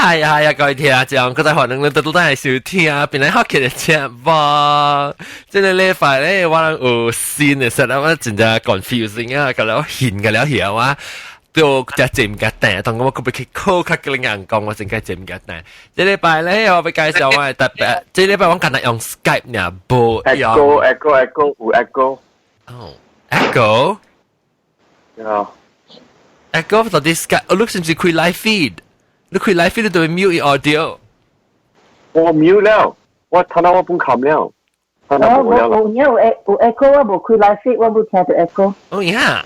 係啊係啊，各位聽眾，閣再歡迎你都都係收聽，本來好起的節目。這个禮拜咧，我有新的設我真正 confusing 啊，個了現個了曉啊。都只節唔簡單，當我閣欲去考較個人講，我真該節唔簡單。這禮拜咧，我欲介紹我的特別，這禮拜我敢若用 Skype 爾，無用。 Echo echo echo 有 echo。哦，echo。 Yeah。 Echo 到底 Skype，哦，你是毋是開 live feed？你開 live feed 你就會 mute audio。我 mute 了，我頭先我本冚了。哦，無有有 echo，我無開 live feed，我無聽著 echo。哦呀。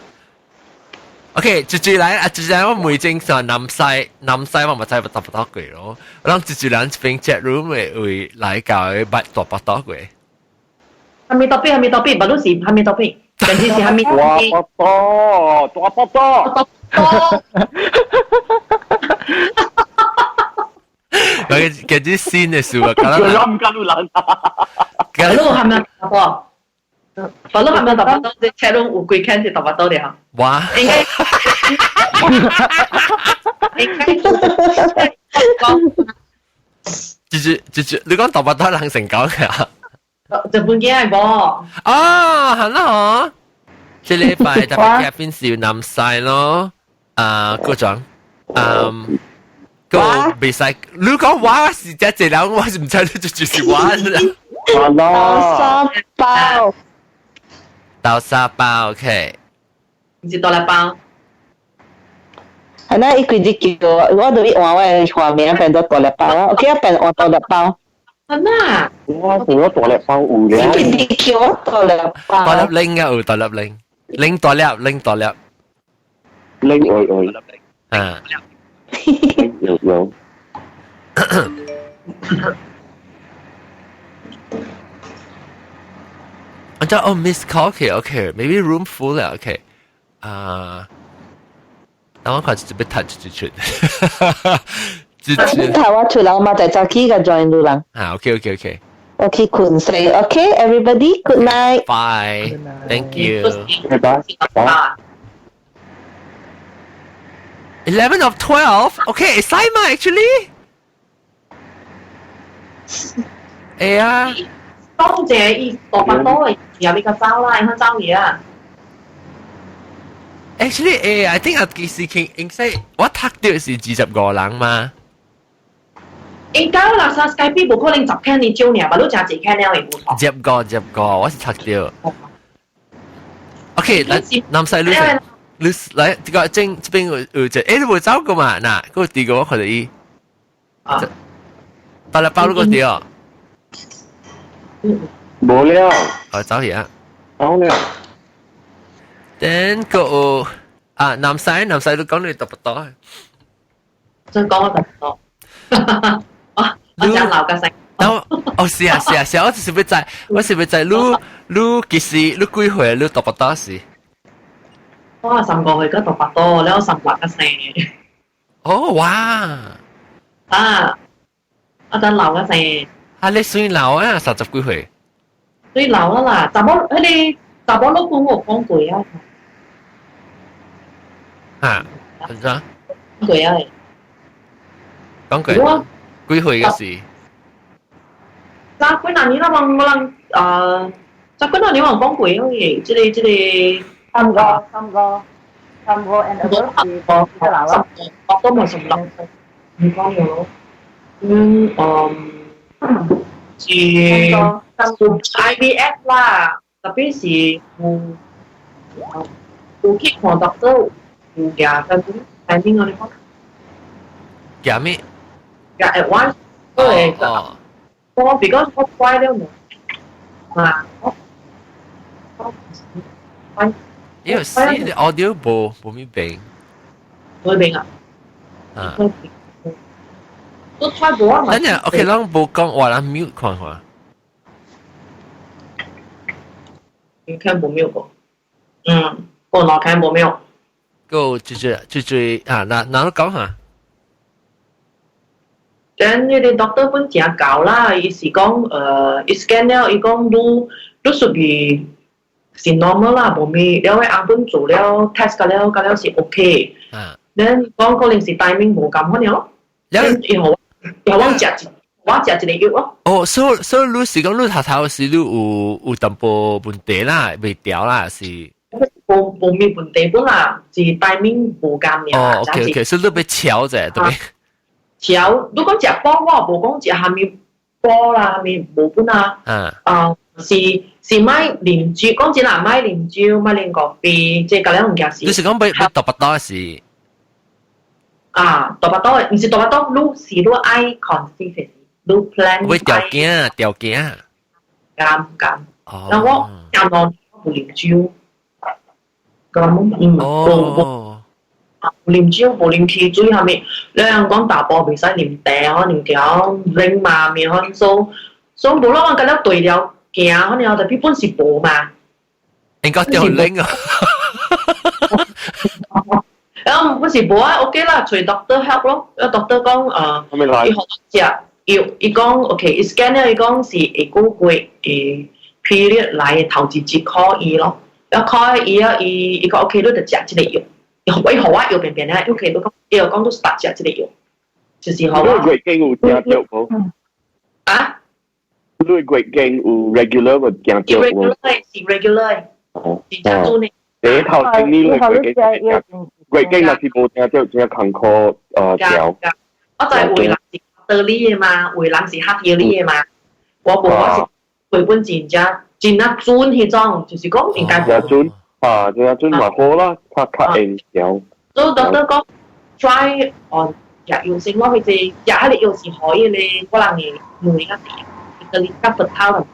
OK，直接來啊！直接我每正上南西南西我咪知大巴肚過咯。我諗直接人這邊 chat room 會會來教捌大巴肚過。蝦米 topic 蝦米 topic，不都是蝦米 topic，甚至是蝦米大巴肚，大巴肚。大我嘅啲新的事啊，可能唔敢人。不都係咪大巴肚？不都係咪大巴肚？這 chat room 有幾間是大巴肚的哈？哇！應該應該講，就是就是，你講大巴肚人成講嘅。就本驚係無。啊，係啦，嗬。這禮拜特別嘉賓是南西咯，啊，局長，嗯，個袂使，你講我是這濟人，我是毋知你就是我。豆沙包，豆沙包，OK。毋是大粒包。係啦，伊規日叫我，我就去換我的畫面變做大粒包啊，OK，變換大粒包。真啊！我成個大粒包有了。伊規日叫我大粒包。大粒拎啊，有大粒拎，拎大粒，拎大粒，拎愛愛。啊。有有。我知哦，miss call，OK，OK，maybe room full 啦，OK，啊，等我看就要踢一出，一頭我出來，我嘛在早起個 join 你人。啊，OK，OK，OK。 OK，困死。OK，everybody，good night。 Bye。Thank you。拜拜。拜。 11 of 12. Okay, 會使嘛 actually。哎呀。當謝伊大巴肚的時候，伊較走啦，伊較走去啊。 Actually，I think 啊，其實應該我讀到是25人嘛。應該啦，啥 Skype 無可能10間你少爾，嘛你誠濟間了會無同。10個10個，我是讀到。OK，來南西你你來，這個正這邊有有一個，欸，你無走過嘛？嗱，嗰個第二個我看到伊。啊。大粒包你個對。無了。哦，走去啊。走了。 Then 個啊，南西南西你講你讀不到。真講我讀不到。我我想鬧個聲。哦，是啊是啊是啊，我就是欲知，我是欲知你你幾時你幾歲？你讀不到時？我3個月個讀不到，了16個生。哦哇！啊，我陣老個生。啊，你算老啊，三十幾歲？算老啦啦，查某彼個查某老公有講過啊。嚇？怎樣？講過啊。講過。幾歲嘅事？早幾若年啦，我我人啊，早幾若年我講過嘅，這個這個。三個三個三個 and above 是個老啊。我都冇16，唔講咗。嗯嗯，是 IVF 啦，特別是有有去看 doctor 有夾跟timing 嗰啲講。夾咩？夾 advice，對，我 because 我乖了嘛，啊，我我因為是 audio 無無咩變。無變啊。啊。都猜無啊嘛。等陣，OK，咱無講話，咱 mute 看看。你看無 mute 過？嗯，我哪看無 mute？個就是就是啊，哪哪講下？等迄個 doctor 本誠𠢕啦，伊是講伊 scan 了，伊講你你屬於是 normal 啦，無咩，了個阿本做了 test 個了，個了是 OK。啊。 then 講可能是 timing 無仝款咯。然後我食一個藥咯。哦，所以你是講你頭頭時你有淡薄問題啦，袂調啦，是？無咩問題本啦，是 timing 無仝爾。哦，OK，所以你欲調者，對未？調，你講食補我無講食啥物補啦，啥物無本啊。啊，是莫啉酒，講真啦，莫啉酒，莫啉咖啡，這個兩物件是。你是講欲度腹肚是？啊，度腹肚毋是度腹肚，你是你愛 conceive，你 plan。欲著囝，著囝。敢敢。哦。然後我廿兩無啉酒，咁無無。啉酒無啉汽水啥物，你人講大埔袂使啉茶，可能條冷嘛面可能所以無啦，我覺得對了行，可能特別本是無嘛。應該掉冷啊！然後本是無啊，OK 啦，揣 doctor help 咯，因 doctor 講伊予食藥，伊講 OK，伊 scan 了伊講是下個月period 來頭一日 call 伊咯，然後 call 伊啊，伊講 OK，你就食這個藥。伊予我藥便便咧，OK，你講伊又講都 start 食這個藥，就是予我。你月經有聽著無？啊？你月經有 regular 無聽著無？ regular 是 regular，是真準的。第一頭先你月經月經若是無聽著，真艱苦調。我知有人是得理的嘛，有人是合理的嘛。我無我是回本真正真啊準彼種，就是講應該。真準啊，真準嘛好啦，較較會調。所以 doctor 講 try on 食藥先，我彼個食彼個藥是可以咧，我人的卵較甜，伊個較 fertile。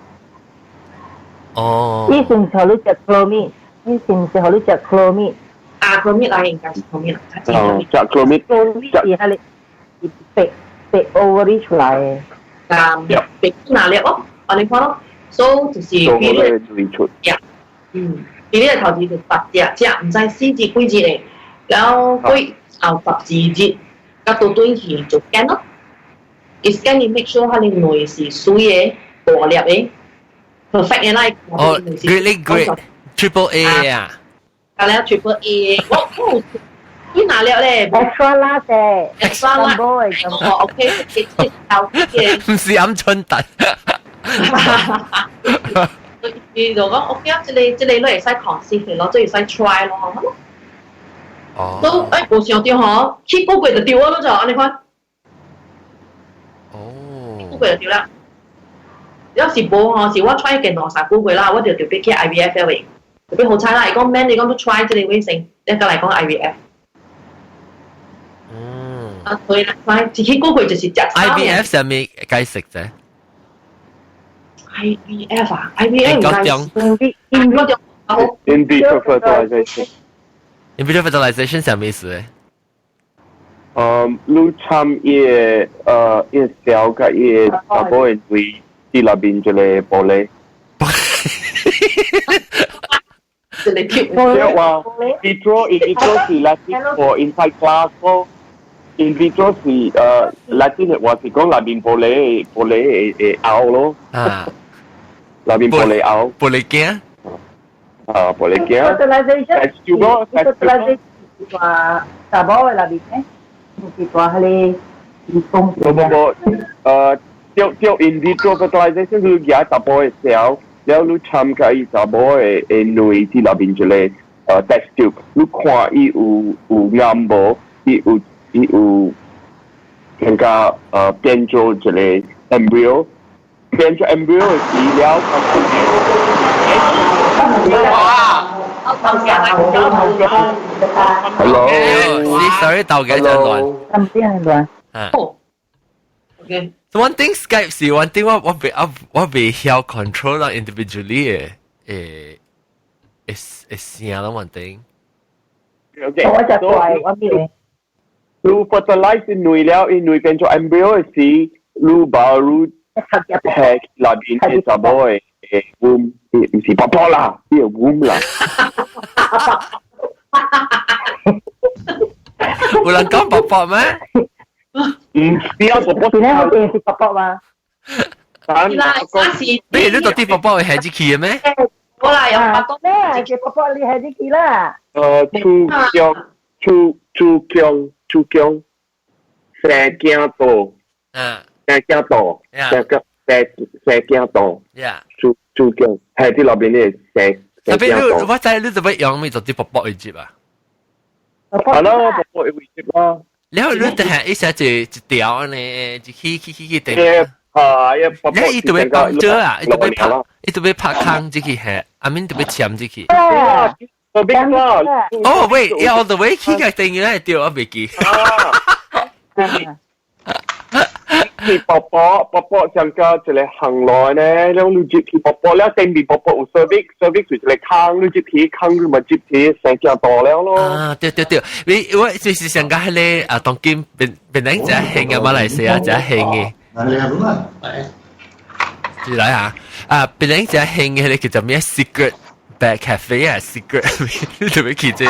哦。伊是毋是予你食 Clomid？伊是毋是予你食 Clomid？啊，Clomid 啦，應該是 Clomid 啦。哦，食 Clomid。 Clomid 是彼個是白白 ovary 出來的。啊，白哪粒哦？按呢看咯，所以就是。做好咧出。比你頭前就八隻，食毋知四日幾日咧，然後過後12日，甲倒轉去做 scan 咯。伊 scan 伊 make sure 彼个卵是媠的、大粒的，perfect 的啦。哦，grade grade triple A 啊。啊了 triple A，我你哪粒咧？extra large 嘅，extra large。哦，OK，毋是鵪鶉蛋。伊就講 OK 啊，這個你會使 conceive 咯，這會使 try 咯。哦。都無想著吼，去個月就著啊，咯就按呢款。哦。個月就著啦。要是無吼，是我 try 見兩三個月啦，我就特別去 IVF 嘅。特別好彩啦，伊講免，伊講都 try 這個衛生，一個來講 IVF。啊，對啦，try 一去個月就是食。 IVF 啥物解釋啫？ IVF 啊，IVF 唔係 in in vitro fertilization。 in vitro fertilization 啥物意思？你參伊個伊個小佮伊個查某的卵佇內面一個玻璃。一個 tube。對話，in vitro 是 Latin for inside glass 咯。in vitro 是Latin 的話是講內面玻璃玻璃會凹咯。啊。內面玻璃凹。玻璃鏡。啊，玻璃鏡。 fertilization fertilization 是話查某的內面咧，毋是話彼個人工。無無無，對對，in vitro fertilization 是舉查某的小，了你參佮伊查某的的卵佇內面一個test tube，你看伊有癌無？伊有更加變做一個 embryo，變做 embryo 的時了。哇！ Hello。 Sorry，鬥嘅就亂。咁啲係亂。啊。 OK。 One thing Skype 是 one thing 我未曉 control 啦 individually 嘅會聲啦 one thing。 OK。我就怪我咩？你 fertilize 卵了，伊卵變做 embryo 的時，你把你係內邊的查某的 womb，毋是婆婆啦，伊個 womb 啦。有人講婆婆咩？唔是啊，婆婆。點解我電視婆婆嘛？啦，是。你到底婆婆會係入去嘅咩？好啦，有八多咩？叫婆婆你係入去啦。朱強，朱朱強，朱強。生囝道，生囝道，生個生生囝道，主主叫係啲內邊啲生特別你我知你做咩用咪就啲卜卜去接啊？係咯，卜卜會接啦。然後你就係一下就一條呢，就去去去去地。啊！一卜卜你伊就欲幫助啊，伊就欲拍，伊就欲拍空這去係，阿明就欲簽這去。個邊啦？哦喂，要 all the way 去個定咧，對，我未記。去卜卜卜卜上個一個行來呢，了你接去卜卜了，頂面卜卜有 cervix，cervix 就一個空，你接去空，你咪接去生囝大了咯。啊，對對對，你我就是上個彼個啊，當今變變咱只興嘅馬來西亞只興嘅。住來啊！啊，變咱只興嘅彼個叫做咩？Secret Bed Cafe 啊，Secret，你特別去這。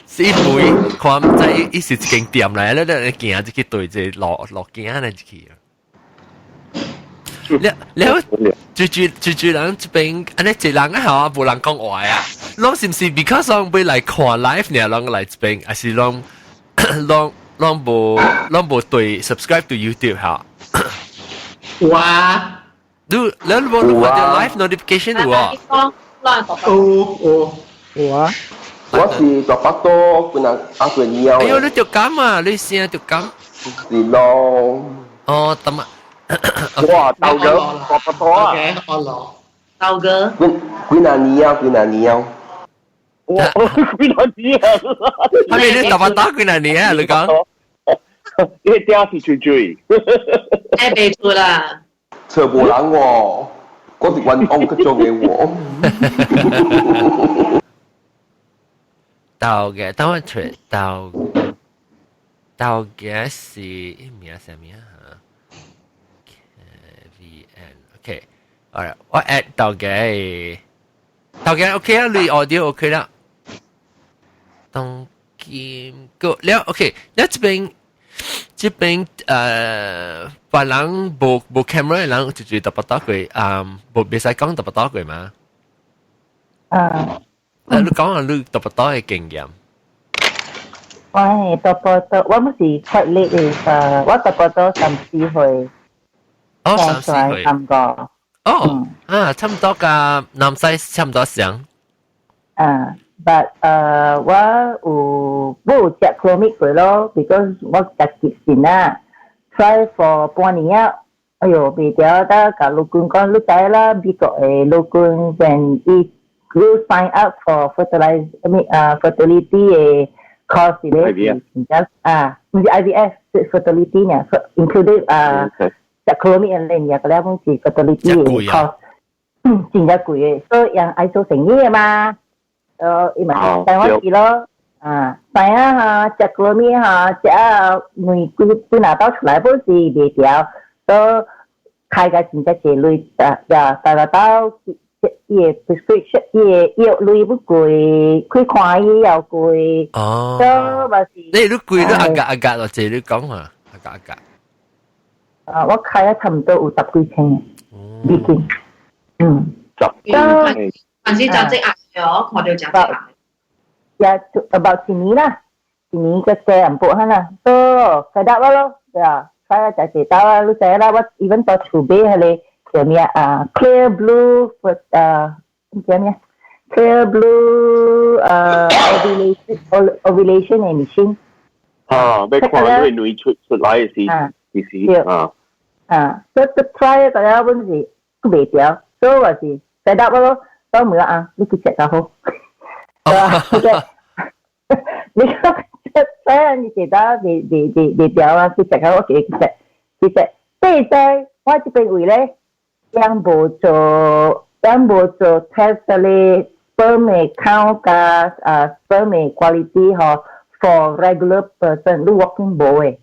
是一杯看毋知伊是一間店來，你你行入去對這路路行呢入去。了了，住住住住人這邊，按呢一人啊，吼，無人講話啊。攏是毋是 because 攏欲來看 live 呢？攏來這邊，還是攏攏攏無攏無對 subscribe to YouTube 哈？有啊。你你無你看著 live notification 有啊？有有有啊。我是大巴多，本人阿貴鳥。哎喲，你著咁啊！你聲著咁。是咯。哦，得嘛。哇，豆哥，大巴多啊！我落。豆哥。幾幾若年啊？幾若年啊？哇，幾若年啊？係咪你大巴多幾若年啊？你講。你嗲是吹吹。誒，袂出啦。找無人喎，我是冤枉嗰種的喎。豆嘅，等我出豆豆嘅是名啥物啊？V N，OK，好啦，我 add 豆嘅，豆嘅 OK 啊，你 audio OK 啦。當今個了 OK，了這邊這邊別人無無 camera 的人就特別多過，啊，無袂使講特別多過嘛？啊。你講下你特別多嘅經驗。我係特別多，我毋是 quite late 嘅，我特別多34歲。哦，34歲。三個。哦，啊，差唔多㗎，南西差唔多上。啊，but 我有食 Clomid 過咯，because 我食急性啊，try for 半年啊，哎喲，袂著，得共老公講，你知啦，美國的老公 when 伊 you sign up for fertilize, I mean fertility 的 course 咧，是真正啊，毋是 IVF，是 fertility 呢，included 啊，食 Clomid 的咧，個了講是 fertility 的 course，真正貴的，所以人愛做生意的嘛。伊嘛台灣去咯，啊，知影哈，食 Clomid 哈，食啊，兩幾幾若道出來本是袂著，所以開個真正濟鐳，啊，呀，大家到伊的 prescription，伊的藥鐳不貴，去看醫又貴，所以嘛是。你貴你阿格阿格落濟，你講啊，阿格阿格。啊，我開啊差唔多有十幾千，已經，嗯。十幾千。還是就即壓咗，看到就壓。呀，about 一年啦，一年個加淡薄啦，都開得咯，對啊，開就一道啊，你知啦，我 even 到厝買彼個叫咩啊？Clear Blue 啊，叫咩？Clear Blue 啊，ovulation 的 machine。啊，欲看你卵出出來的時時時啊。啊，所以 try 大家本是都袂著，所以話是開得咯。都冇啊，你去食就好。你講雖然你食到袂袂袂袂著啊，去食較好，去食去食。對在我這邊位咧，人無做，人無做 test 咧 sperm 的 count 佮sperm 的 quality 吼，for regular person，你 walk in 無的，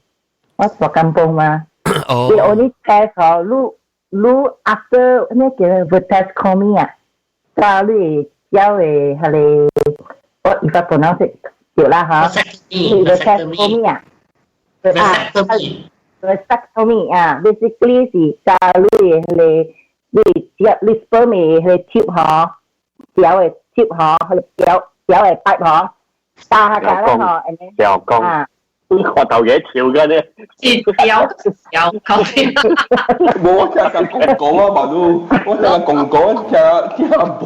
我大甘榜嘛。哦。你 only test 吼，你你 after 那叫 vasectomy 啊。加你交的彼個，我if I pronounce it 對啦哈，vasectomy 啊，啊，vasectomy 啊，basically 是加你的彼個，你接你 sperm 的彼個 tube 吼，條的 tube 吼，彼個條條的 pipe 吼，打下啦吼，條公啊，看頭嘢跳嘅咧，是掉掉頭先。冇我聽人講講啊，嘛都，我聽人講講，聽聽無。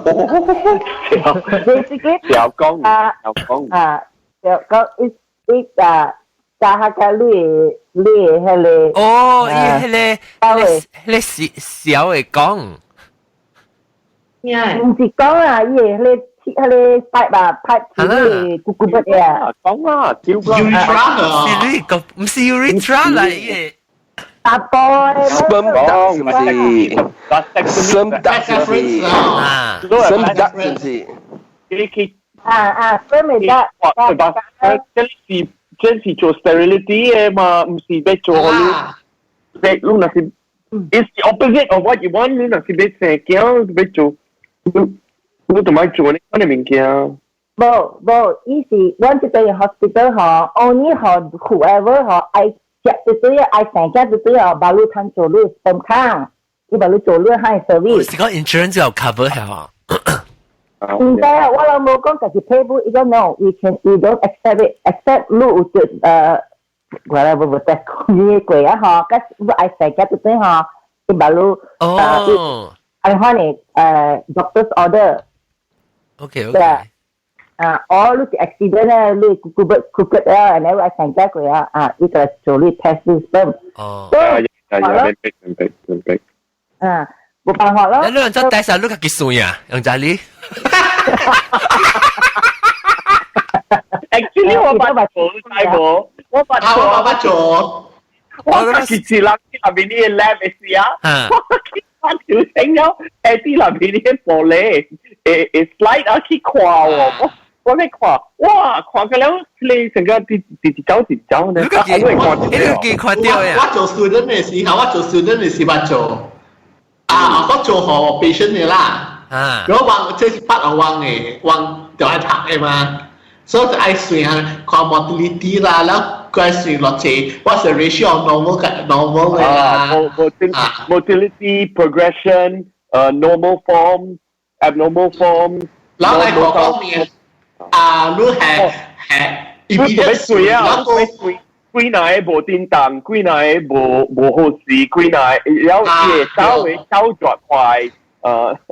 Basically 掉講啊掉講啊，就講伊伊啊，加下個你你彼个哦，伊彼个彼个小小的講，毋是講啊，伊會彼個彼个 pipe 啊，pipe 是彼個咕咕筆啊，講啊，跳講是你個毋是 urethra 啦，伊個。大波 Sperm duct 是毋是？Sperm duct 是毋是？啊，sperm duct 是毋是？啊啊，sperm duct，這是這是做 sterility 的嘛，毋是欲做你，你你若是，it's the opposite of what you want，你若是欲生囝，欲做，你你就莫做呢款的物件。無無，伊是阮這邊 hospital 吼，only 予 whoever 吼愛食就對愛生囝就對哦，baru 通做你 sperm count，伊 baru 做你彼 service。是講 insurance 有 cover 係嘛？毋知啊，我老母講家己 pay 不，伊講 no，we can we don't accept it，except 你有做whatever 無得講過啊吼，佮你愛生囝就對吼，伊 baru 哦，按款的doctor's order。 OK。啊，哦，你是 accident 咧，你骨骨骨骨啊，然後愛生囝過啊，啊，伊就做你 test sperm。哦，係係明白明白明白。啊，無辦法咯。你兩隻帶晒你家己算呀，楊仔你。 Actually 我捌做，知無？我捌做，我捌做。我家己一人去內面啲 lab 的時啊，我去翻條繩了，喺啲內面啲玻璃，會會 slide 啊去看喎，我我咧看，哇，看個了，你成個直直走直走呢，你家己你家己看著呀？我做 student 的時候，我做 student 的時捌做，啊，我做予 patient 的啦，啊，如果往這是捌我往的，往就愛讀的嘛，所以就愛算看 motility 啦，然後佢算落去，what's the ratio of normal 跟 normal 的啦，motility progression，normal form，abnormal form，然後來講講面，啊，你係係你做咩水啊？幾若个無叮當，幾若个無無好勢，幾若个了伊會稍微走轉快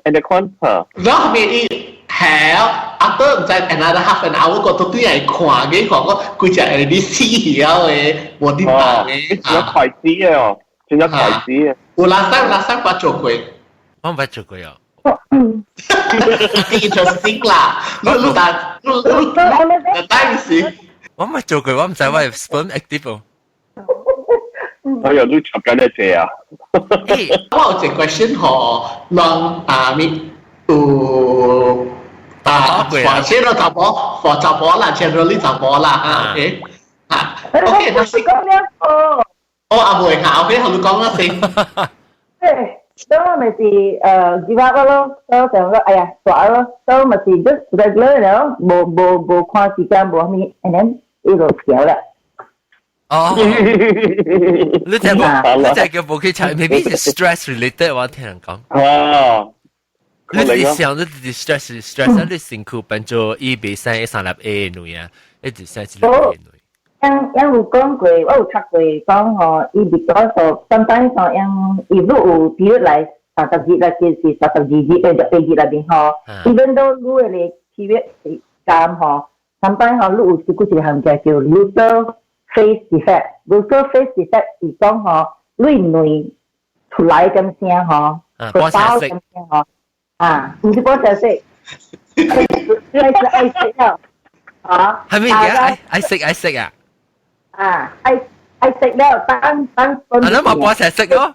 ，and the 款嚇。然後面伊係 after 毋知 another half an hour 個都對來看嘅，看個規隻會你死了的，無叮當的。真快死的哦，真正快死的。有拉三拉三捌做過，我毋捌做過哦。 Interesting 啦，你你但你你你但是。我毋捌做過，我毋知我係 sperm active 哦。哎呀，你插緊一隻啊！我有一個 question 予人啊，咪有啊，或者咯查某，或查某啦，generally 查某啦嚇，OK 嚇，OK，那是講了哦。哦，阿妹嚇，OK，予你講啦先。對，所以咪是give up 咯，所以就講哎呀，煞咯，所以咪是 just regular 了，無無無看時間無咩，and then 伊就調啦。哦，你就冇，你就叫無去查，maybe 是 stress related，我聽人講。哦，你是想你是 stress stress，你身軀變做伊袂生三粒 A 卵啊，一直生一粒 A 卵。因因有講過，我有讀過講吼，伊 because of sometimes 吼，因伊如有比如來30日啦，就是32日28日內面吼，even though 你的 period 是監吼，sometimes 吼你有一個一個項叫luteal phase defect，luteal phase defect 是講吼，你卵出來咁聲吼，個包咁聲吼，啊，毋是波聲色，係是愛食了，啊，係咩嘢？愛愛食愛食啊？啊，愛愛食了，等等。啊，你咪波聲色咯。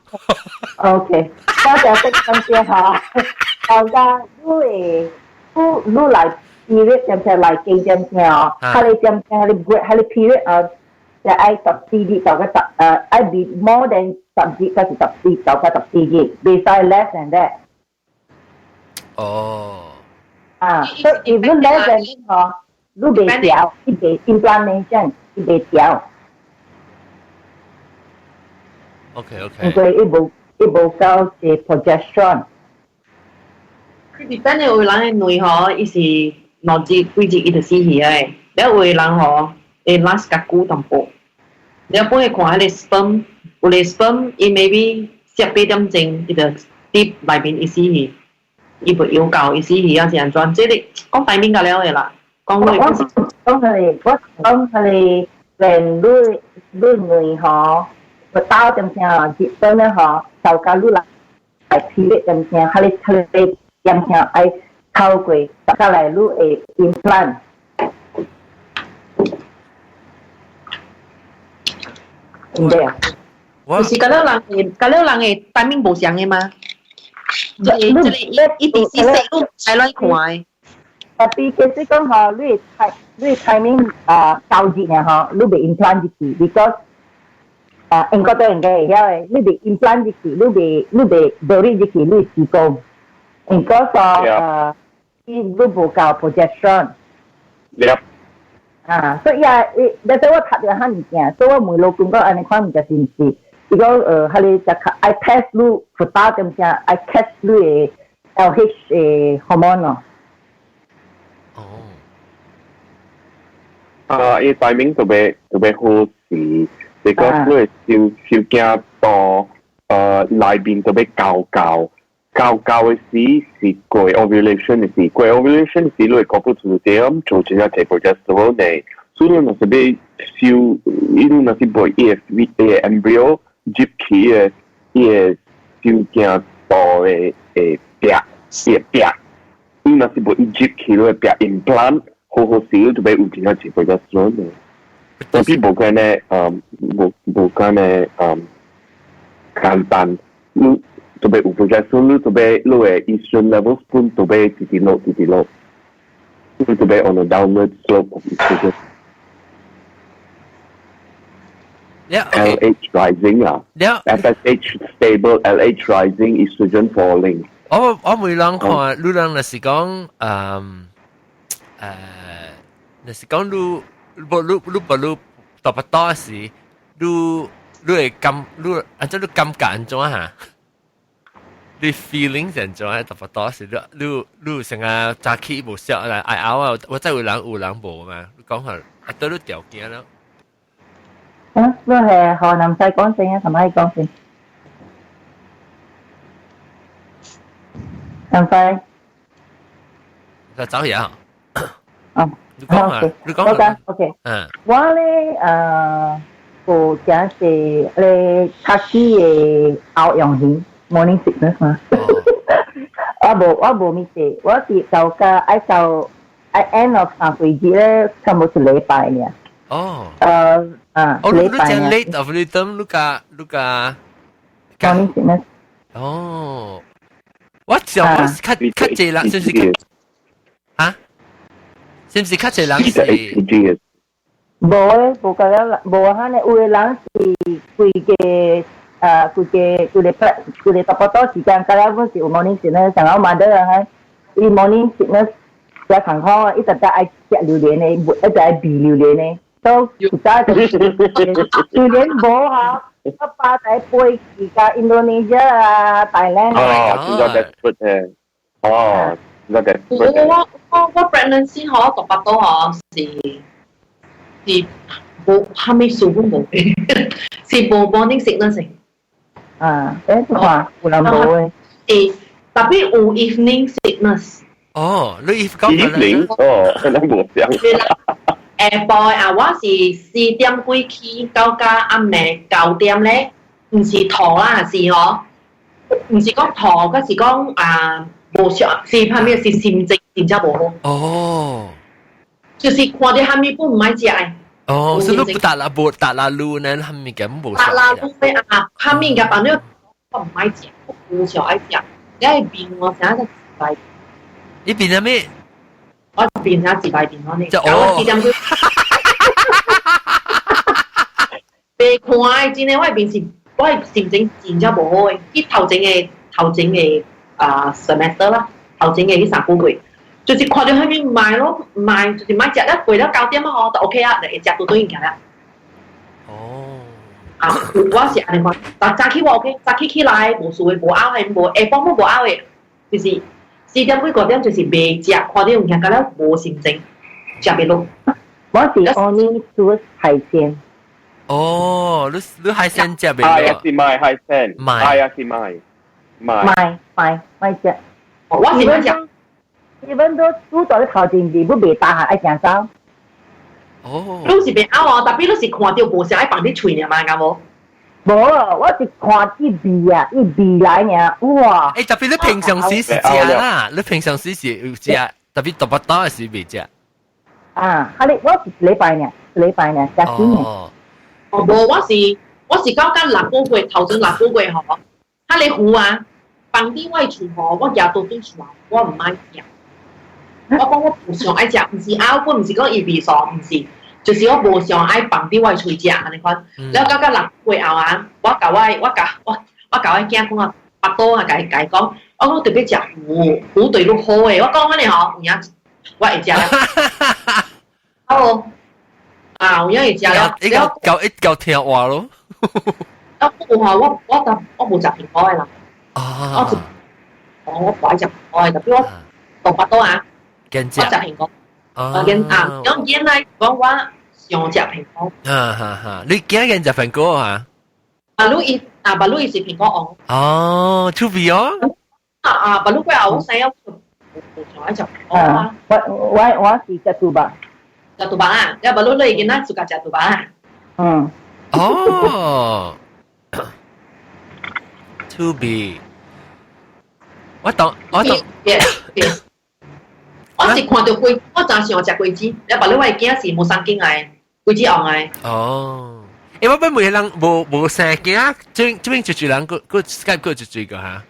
OK，波聲色咁聲吼，大家你會你你來 period 點聲來經點聲哦，佢哋點聲佢哋佢哋 period 啊。就愛14日到個十愛 be more than 10日，還是14到個14日，袂使 less than that。哦。啊，所以 if you less than that 吼，你袂調，伊袂 implantation，伊袂調。 OK。因為伊無伊無夠是 progesterone。佢 depend 有人的卵吼，伊是2日幾日伊就死去的，了有的人吼會 last 較久淡薄。你幫佢看彼个 sperm，有个 sperm 伊 maybe 7、8點鐘，伊就佇內面伊死去，伊袂要到伊死去啊是按怎？這个講大面個了的啦，講我講佢，我講佢連你卵吼，個刀點聲，結婚咧吼，就甲你來批咧點聲，彼个點聲愛透過，再來你會 implant。唔對啊，就是甲了人會，甲了人會 timing 無相的嗎？這個一直是細路來來看的。特別其實講吼，你 timing 啊交節呢吼，你袂 implant 入去，because 啊英國都應該會曉的，你袂 implant 入去，你袂無你入去，你子宮。英國說你無夠 progesterone。 啊，所以啊，伊，但是我讀著遐物件，所以我問老公講按呢款物件是毋是？伊講彼个就愛 test 你 fertile 點聲，愛 test 你的 LH 的 hormone 咯。哦。啊，伊 timing 特別特別好時，because 你會小小驚到內邊特別高高。高高的時是過 ovulation 的時，過 ovulation 的時，你會 corpus luteum 做真正濟 progesterone 的，所以你若是欲收，伊你若是袂伊的伊的 embryo 入去的，伊的受精度的會壁，伊會壁，你若是袂伊入去，你會壁 implant 好好時，你就欲有真正濟 progesterone 的。但是無關呢，無關呢，簡單，你。特別有 progesterone，你特別你的 estrogen levels 本特別直直落直直落，你特別 on a downward slope of estrogen。 LH rising 啊，FSH stable, LH rising, estrogen falling。我每人看，你人若是講，若是講你無你你無你大腹肚時，你會感你按怎你感覺按怎哈？你 feeling 是按怎啊？大腹肚時，你成日早起無痟來愛嘔啊！我知有人無嘛？你講下，啊，到你條件咯。啊，你係河南西講先啊，同埋講先。南西。就走嘢啊！哦，你講啊，你講啊。OK，嗯。我咧有真是咧早起的嘔用型 morning sickness 嘛。我無物事，我是到甲愛到愛 end of 3歲節咧，差不多一禮拜爾。哦。啊，哦，你講 late of rhythm，你加。 morning sickness。哦。我想我是較較濟人，是毋是？啊？是毋是較濟人是？無咧，無甲了，無哈呢。有的人是規個規個差不多時間，甲了阮是有 morning sickness，像我媽的哈，伊 morning sickness 誠艱苦啊，伊逐逐愛食榴蓮的，一直愛避榴蓮的，都有早就榴蓮無哈，我爸在飛去到印度尼西亞啊、大蘭啊。哦，真正 desperate 的，哦，真正 desperate。我 pregnancy 嗬，讀腹肚嗬是無蝦米數都無，是無 morning sickness。啊，看有人無的。是，特別有 evening sickness。哦，你講 evening 哦，咱無相。下晡啊，我是4點幾起，到甲暗暝9點咧，毋是吐啦，是嗬，毋是講吐，閣是講啊無想，是蝦米是心情真正無好。哦。就是看著蝦米本毋愛食的。哦，所以你不打啦，無打啦路呢，蝦米嘅無。打啦路的啊，蝦米嘅反正我毋愛食，我無想愛食，你愛變我成日自擺。你變啥物？我變啥自擺變我呢？哦。4點幾。袂看的，真的，我面是，我心情真正無好的。去頭前的啊 semester 啦，頭前的彼3個月。就是看到彼面賣咯，賣就是賣食了過了9點啊吼，就 OK 啊，就會食拄拄應行啦。哦。啊，我是按呢款，但早起我 OK，早起起來無事的，無嘔的，無下晡攏無嘔的，就是4點幾5點就是袂食，看到物件敢若無心情，食袂落。我是 only 煮海鮮。哦，你你海鮮食未？啊，也是賣海鮮，賣啊，也是賣賣。賣賣賣食。我是欲食。 even 都煮到你頭前字，不袂打下愛行走。哦，你是袂漚哦，特別你是看到無啥愛放佇喙爾嘛，敢無？無，我是看伊味啊，伊味來爾，哇！欸，特別你平常時是食啦，你平常時是有食，特別特別多的時未食。啊，哈你我是一禮拜爾，一禮拜爾食幾年。哦，哦，無，我是到甲六個月，頭前六個月吼，哈你糊啊，放佇我喙吼，我舉刀對出來，我毋愛食。我講我無想愛食，毋是啊，我毋是講伊味素，毋是，就是我無想愛放佇我喙食按呢款。了到甲六個月後啊，我共我我共我我共我囝講啊，腹肚啊，共伊共伊講，我講特別食糊，糊對你好的，我講按呢吼，有影我會食。哦，啊，有影會食了。一夠夠一夠聽話咯。啊，有吼，我我但我無食蘋果的啦。啊。我我無愛食蘋果的，特別我大腹肚啊。我食蘋果。啊，啊，講原來講我想食蘋果。啊哈哈，你驚人食蘋果啊？啊，你伊啊，巴魯伊是蘋果王。哦，出味哦。啊啊，巴魯過後我知影無想愛食蘋果啊。我我我是食豬肉。食豬肉啊？你巴魯你囡仔自家食豬肉啊？嗯。哦。出味。我懂，我懂。我是看到果，我真想食果子。你巴魯我的囝是無三經來，果子紅的。哦。欸，我欲問人無無生囝，這這邊一人閣閣 Skype 閣一個哈，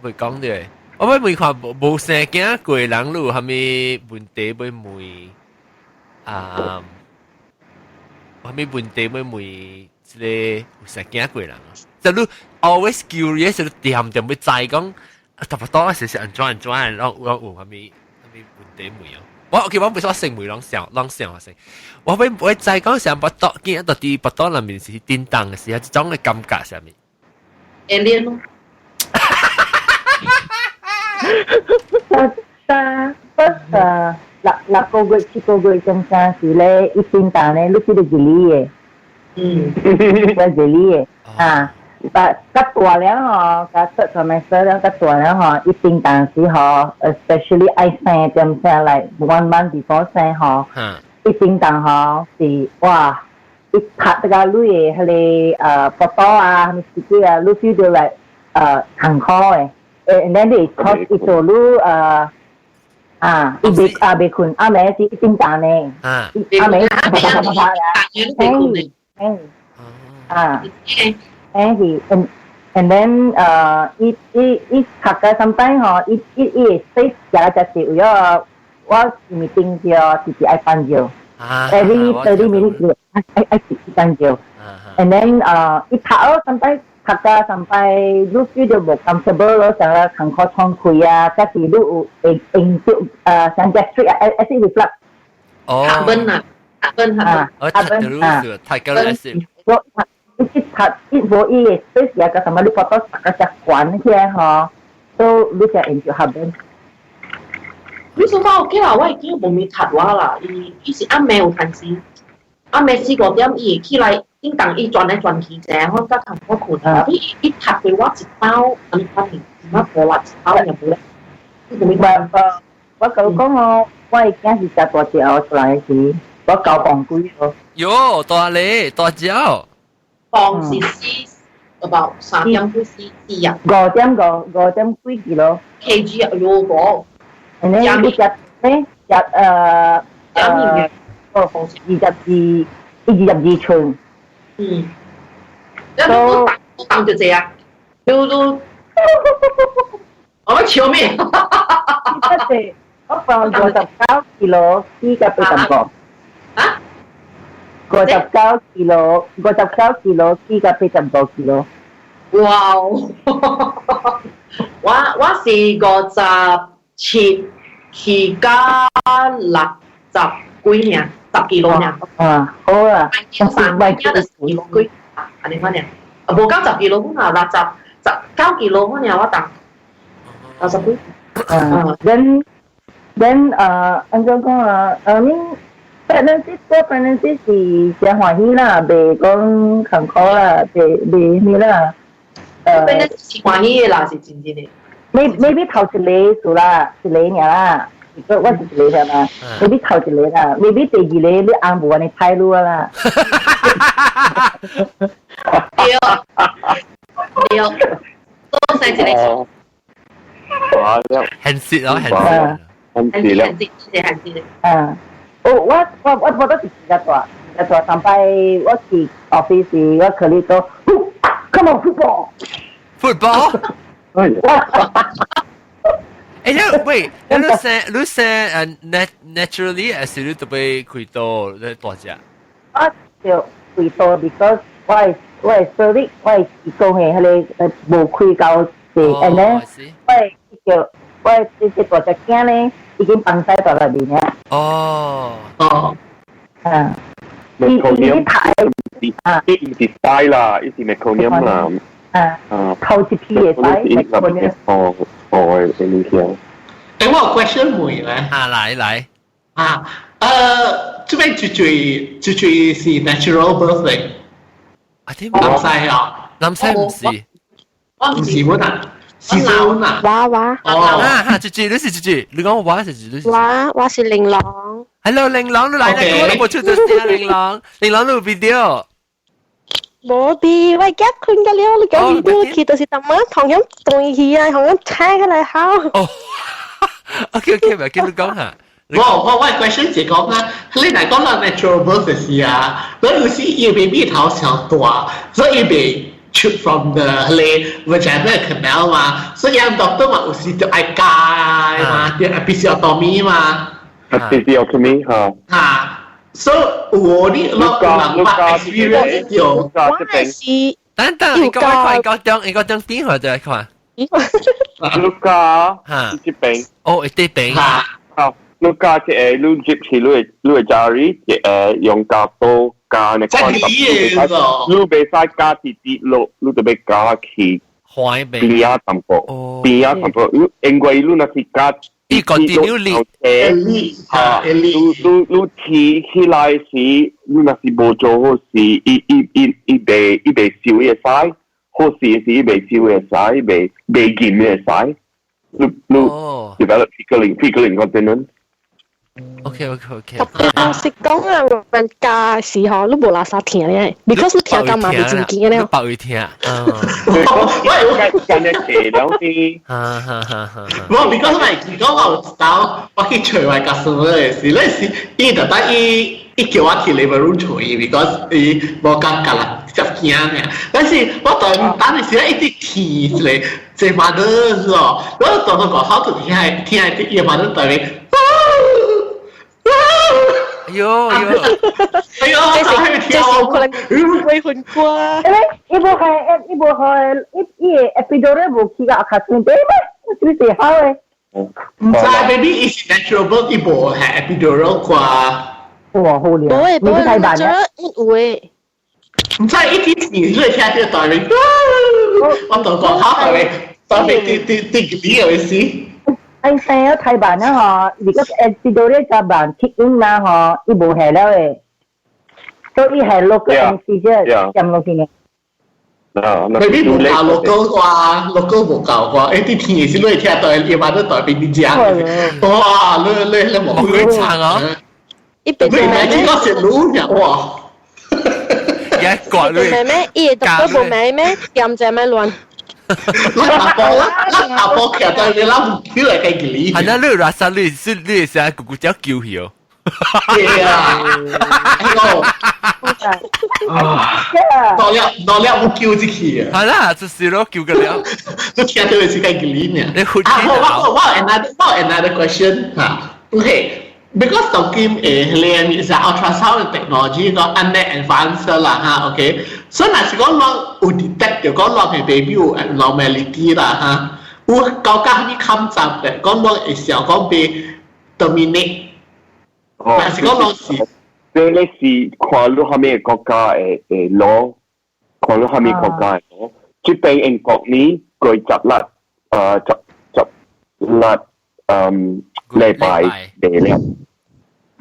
袂講著。我欲問看無無生囝過人，你有啥物問題欲問？啊，有啥物問題欲問？這个有生囝過人，就你 always curious，你恬恬欲知講，特別多是是按怎按怎，攏有有啥物啥物問題問哦。我 OK，我袂說先問攏想攏想先。我欲我知講上腹肚囝到底腹肚內面是叮當的時候，這種的感覺啥物？Alien 咯。但 first 六六個月七個月中間時咧，伊叮當咧，你記得一粒的。嗯，我一粒的啊，但較大了吼，較出 semester 了較大了吼，伊叮當時吼，especially 愛生點聲來 one month before 生吼，伊叮當吼是哇，伊拍這個你的彼个腹肚啊，啥物自己啊，你 feel 到來艱苦的，欸，and then 你會伊做你啊，伊袂啊袂睏，暗暝是一叮當呢，暗暝啪啪啪啪啦，欸啊，欸是，and then 伊伊伊讀個 sometimes 吼，伊伊伊會 space 食來食去，為咗我 meeting 著直直愛放尿，every 30 minutes 愛愛直直放尿，and then 伊讀哦，sometimes 讀甲 sampai 你 feel 到無 comfortable 咯，成日艱苦喘氣啊，抑是你有會用到像 gastric 啊，acid reflux。哦。 heartburn 啊，heartburn 啊，heartburn 啊，太高 acid。我你去讀伊無伊的 space 啊，個什麼你腹肚讀個只懸起來吼，都你才用到 heartburn。你說法 OK 啦，我已經無咪讀我啦，伊伊是暗暝有陣時，暗暝四五點伊會起來。叮當伊轉來轉去者，我較艱苦睏。伊伊讀過我一包，按呢款爾，我無啦一包也無咧。我我甲你講哦，我的囝是誠大隻哦，出來時我9磅幾哦。喲，大咧，大隻。磅是四，about 三點幾四四啊。5.5，五點幾 kilo。 kg 啊，喲個。你你食咩？食哦，22，22寸。嗯，你都當就這啊，你都，我們笑咩？我放59 kilo，四個85。啊？59 kilo，59 kilo，四個85 kilo。哇！我我是57去到60幾爾，10 kilo 爾。啊，好啊，三幾就10 kilo 幾，按呢款爾，無到十 kilo 款啊，69 kilo 款爾我當60幾。啊，then then 按怎講啊？I mean， pregnancy 個 pregnancy 是真歡喜啦，袂講艱苦啦，袂袂咩啦。 pregnancy 是歡喜的啦，是真正的。 Maybe 頭一個數啦，一個爾啦。我是一個嘛，maybe 頭一個啦，maybe 第二個你翁無按呢態度啦。對，對，多生一個。哇！很實咯，很實。很實了。很實，很實。啊，我都是比較大，比較大。上擺我去 office，我可能都，come on football。 Football？誒，你喂，你生naturally 還是你特別開刀你大隻？我就開刀，because 我的 cervix 我的子宮的彼個無開夠濟，and then 我的就我的這這大隻囝咧已經放屎到內面啊。啊。 Meconium 啊，伊毋是屎啦，伊是 meconium 啦。啊。頭一批的屎 meconium。哦哦，的物件。誒，我有 question 問咧。啊，來來。啊，這邊最最最最是 natural birth 嚟。啊，點？南西啊？南西唔是。唔是本啊？是本啊？我我。哦。啊哈，姐姐，你是姐姐，你講我是姐姐。我是玲瑯。 Hello，玲瑯，你來啦！我都冇出到聲，玲瑯，玲瑯你有 video？無啲，我夾困個了，你講 video 去就是淡仔同樣斷去啊，同樣拆起來好。哦，OK OK，咪叫你講下。我 question 是講啊，你嚟講啦 natural birth 是啊，你有時伊 baby 頭上大，所以袂出 from the 你 vagina canal 嘛，所以 doctor 嘛有時就愛加嘛，就 episiotomy 嘛。 Episiotomy 嚇。嚇，所以我啲我人捌 experience 到，我是等等，你講快，你講中邊個就係看。你加嚇，這邊。哦，這邊。嚇。啊，你加一個，你入去你的家裡，一個用膠刀加那款，你袂使加直直落，你就欲加去邊邊仔淡薄，邊仔淡薄，因為你若是加。伊個點了力，嚇，你提起來時，你若是無做好事，伊袂收伊會使，好事時伊袂收會使，袂禁會使，你 develop fecal incontinence。 OK。特別老實講啊，問家時候你無垃圾聽咧，because 你聽到嘛袂真驚咧。白會聽。喂，我今日騎兩啲。哈哈哈哈。我 because 我講我有到我去揣我 customer 的時，那時伊特登伊叫我去 labour room 揣伊，because 伊無感覺啦，接驚嘅。但是我當當時一直聽一個這 mother 咯，我當當個好就聽聽伊 mother 對面。哎呦哎呦！哎呦，這是可能會魂瓜。誒，伊無係，伊無係，伊伊 epidural 無去到較順對咩？是是好的。唔知 maybe is natural birth 伊無係 epidural 啩。哇，好靚！無會無會，natural 有誒。唔知一啲你會聽到對面，我都講好對面，對面對對對你有意思。哎，生咗太慢啦嗬，如果 epidural 就慢 kick in 啦嗬，伊無係了誒，所以係 local anesthesia 佔落去嘅。 maybe 無夠 local 啩，local 無夠啩，一啲聽是你聽到，伊嘛都代表你食。哇！你無會撐啊！一邊你唔係見過食滷嘅哇？一個你咩？伊會讀都無咩咩？點只咩亂？咱阿婆，咱阿婆徛在你諗，你來計幾？係啦，你拉薩你是你是咕咕叫叫去哦。對啊，哎呦，啊，到了到了冇叫進去啊。係啦，就是咯，叫個了。你聽到是計幾呢？你啊，我 another question 嚇，OK。Because 當今連是 ultrasound technology 個按呢 advance 啦嚇，OK，所以若是講咱有 detect 到講咱的 baby 有 abnormality 啦嚇，有搞到啥物抗站的，講咱會想講被 terminate，若是講咱是，這個是看你啥物國家的 law，看你啥物國家的 law，這邊英國呢過十粒禮拜袂了。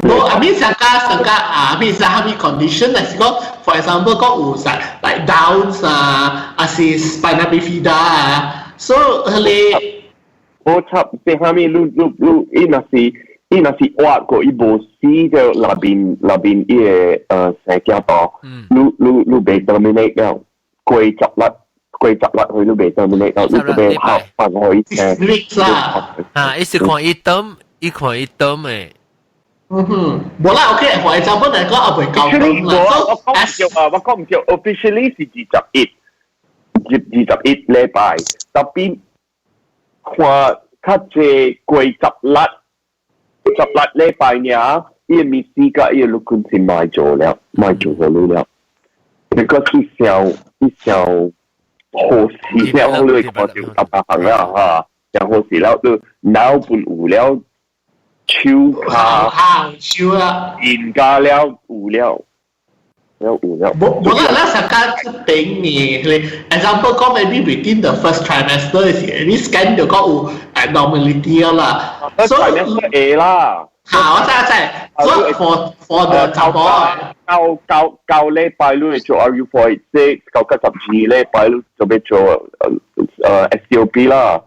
無，I mean 上加上加啊，I mean 啥物 condition 嚟是講，for example 講有啥 like Downs 啊，還是 spina bifida 啊，so 彼個無插是啥物？你你你，伊若是挖過，伊無死就內邊伊個生囝度，你袂 terminate 了，過10日過十日去你袂 terminate 了，你就欲學放予伊聽。啦。啊，伊是看伊 term，伊看伊 term 的。嗯哼，無啦，OK，for example 嚟講，我袂夠 term 啦。我講唔對啊，我講唔對，officially 是21，21禮拜，tapi 看較濟過十日。18禮拜爾，伊個物事佮伊個律君是莫做了，莫做予你了。because 伊想好事了，你會看著十八項了哈，想好事了，你腦本有了，手跤手啊，面加了有了，了有了。無無啦，咱上間頂呢，example 講 maybe within the first trimester 時，你 scan 就講有 abnormality 啦。 First trimester 會啦。嚇，我知我知。所以 for the 查某9禮拜你會做 RU486，9到12禮拜你就欲做SCOP 啦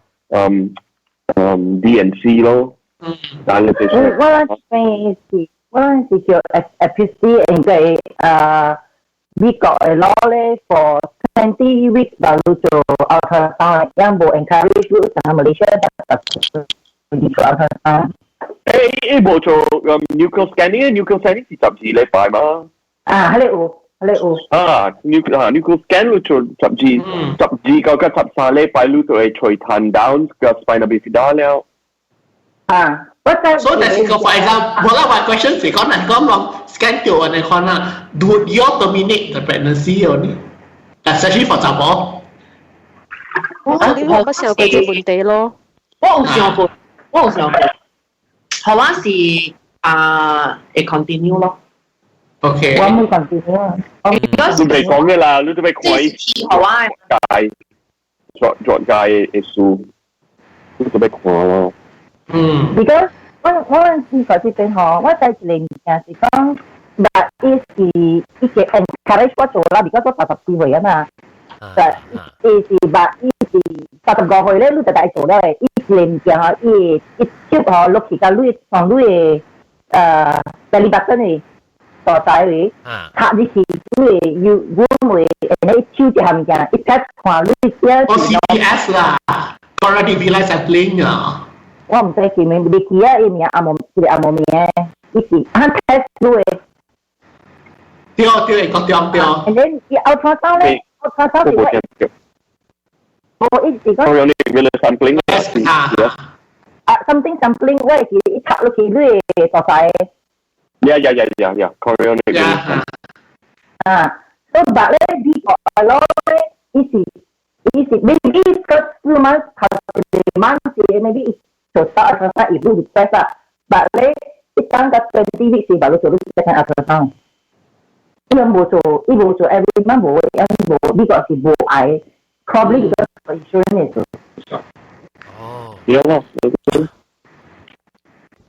，D&C 咯。嗯。但係我咱是叫 FPC 應該美國的 law 咧，for 20 weeks 就做 ultrasound，樣無 encourage 你上 Malaysia 做 ultrasound。伊無做nuchal scanning，nuchal scanning 是12禮拜嘛？啊，彼个有，彼个有。啊，nuchal scan 你做12，12到13禮拜你就會揣痰 down 個 spina bifida 了。啊，我知。所以但是個 for example，無啦，我 question 是講人講講 scan 著按呢款啦，do you terminate the pregnancy 哦呢？Especially for 查某。我你有冇想過這問題咯？我有想過，我有想過。予我是啊，會 continue 咯。 OK。我冇 continue。你未講嘅啦，你都未看伊予我界專專家的書，你都欲看咯。嗯。 Because 我試過這邊吼，我知一個物件是講，但伊是伊是 encourage 我做啦，because 我30幾歲啊嘛。但伊是把伊是35歲咧，你就愛做了的。伊一個物件吼，伊一接吼落去佮你從你的belly button 的所在位，插入去你的腰阮會，然後抽一項物件，一睇看你這哦 CVS 啦，chorionic villi sampling 啊。我毋知叫名，袂記啊，伊名阿無一個阿無名，伊是按 test 你的。對對，個對對。 And then 伊 ultrasound 咧，ultrasound 是我，我伊是講。 Chorionic villi sampling 啊，something sampling，我會記伊插落去你的所在。 Yeah, chorionic villi. 啊，所以白咧，美國攞咧，伊是 maybe first few months 頭一個 month 是 maybe 做到 ultrasound 伊會 request 啊，but 咧，一當個 20 weeks 是白你做你 second ultrasound。伊無做，伊無做 every month 無，伊無，美國是無愛，probably because for insurance 做。哦。對咯。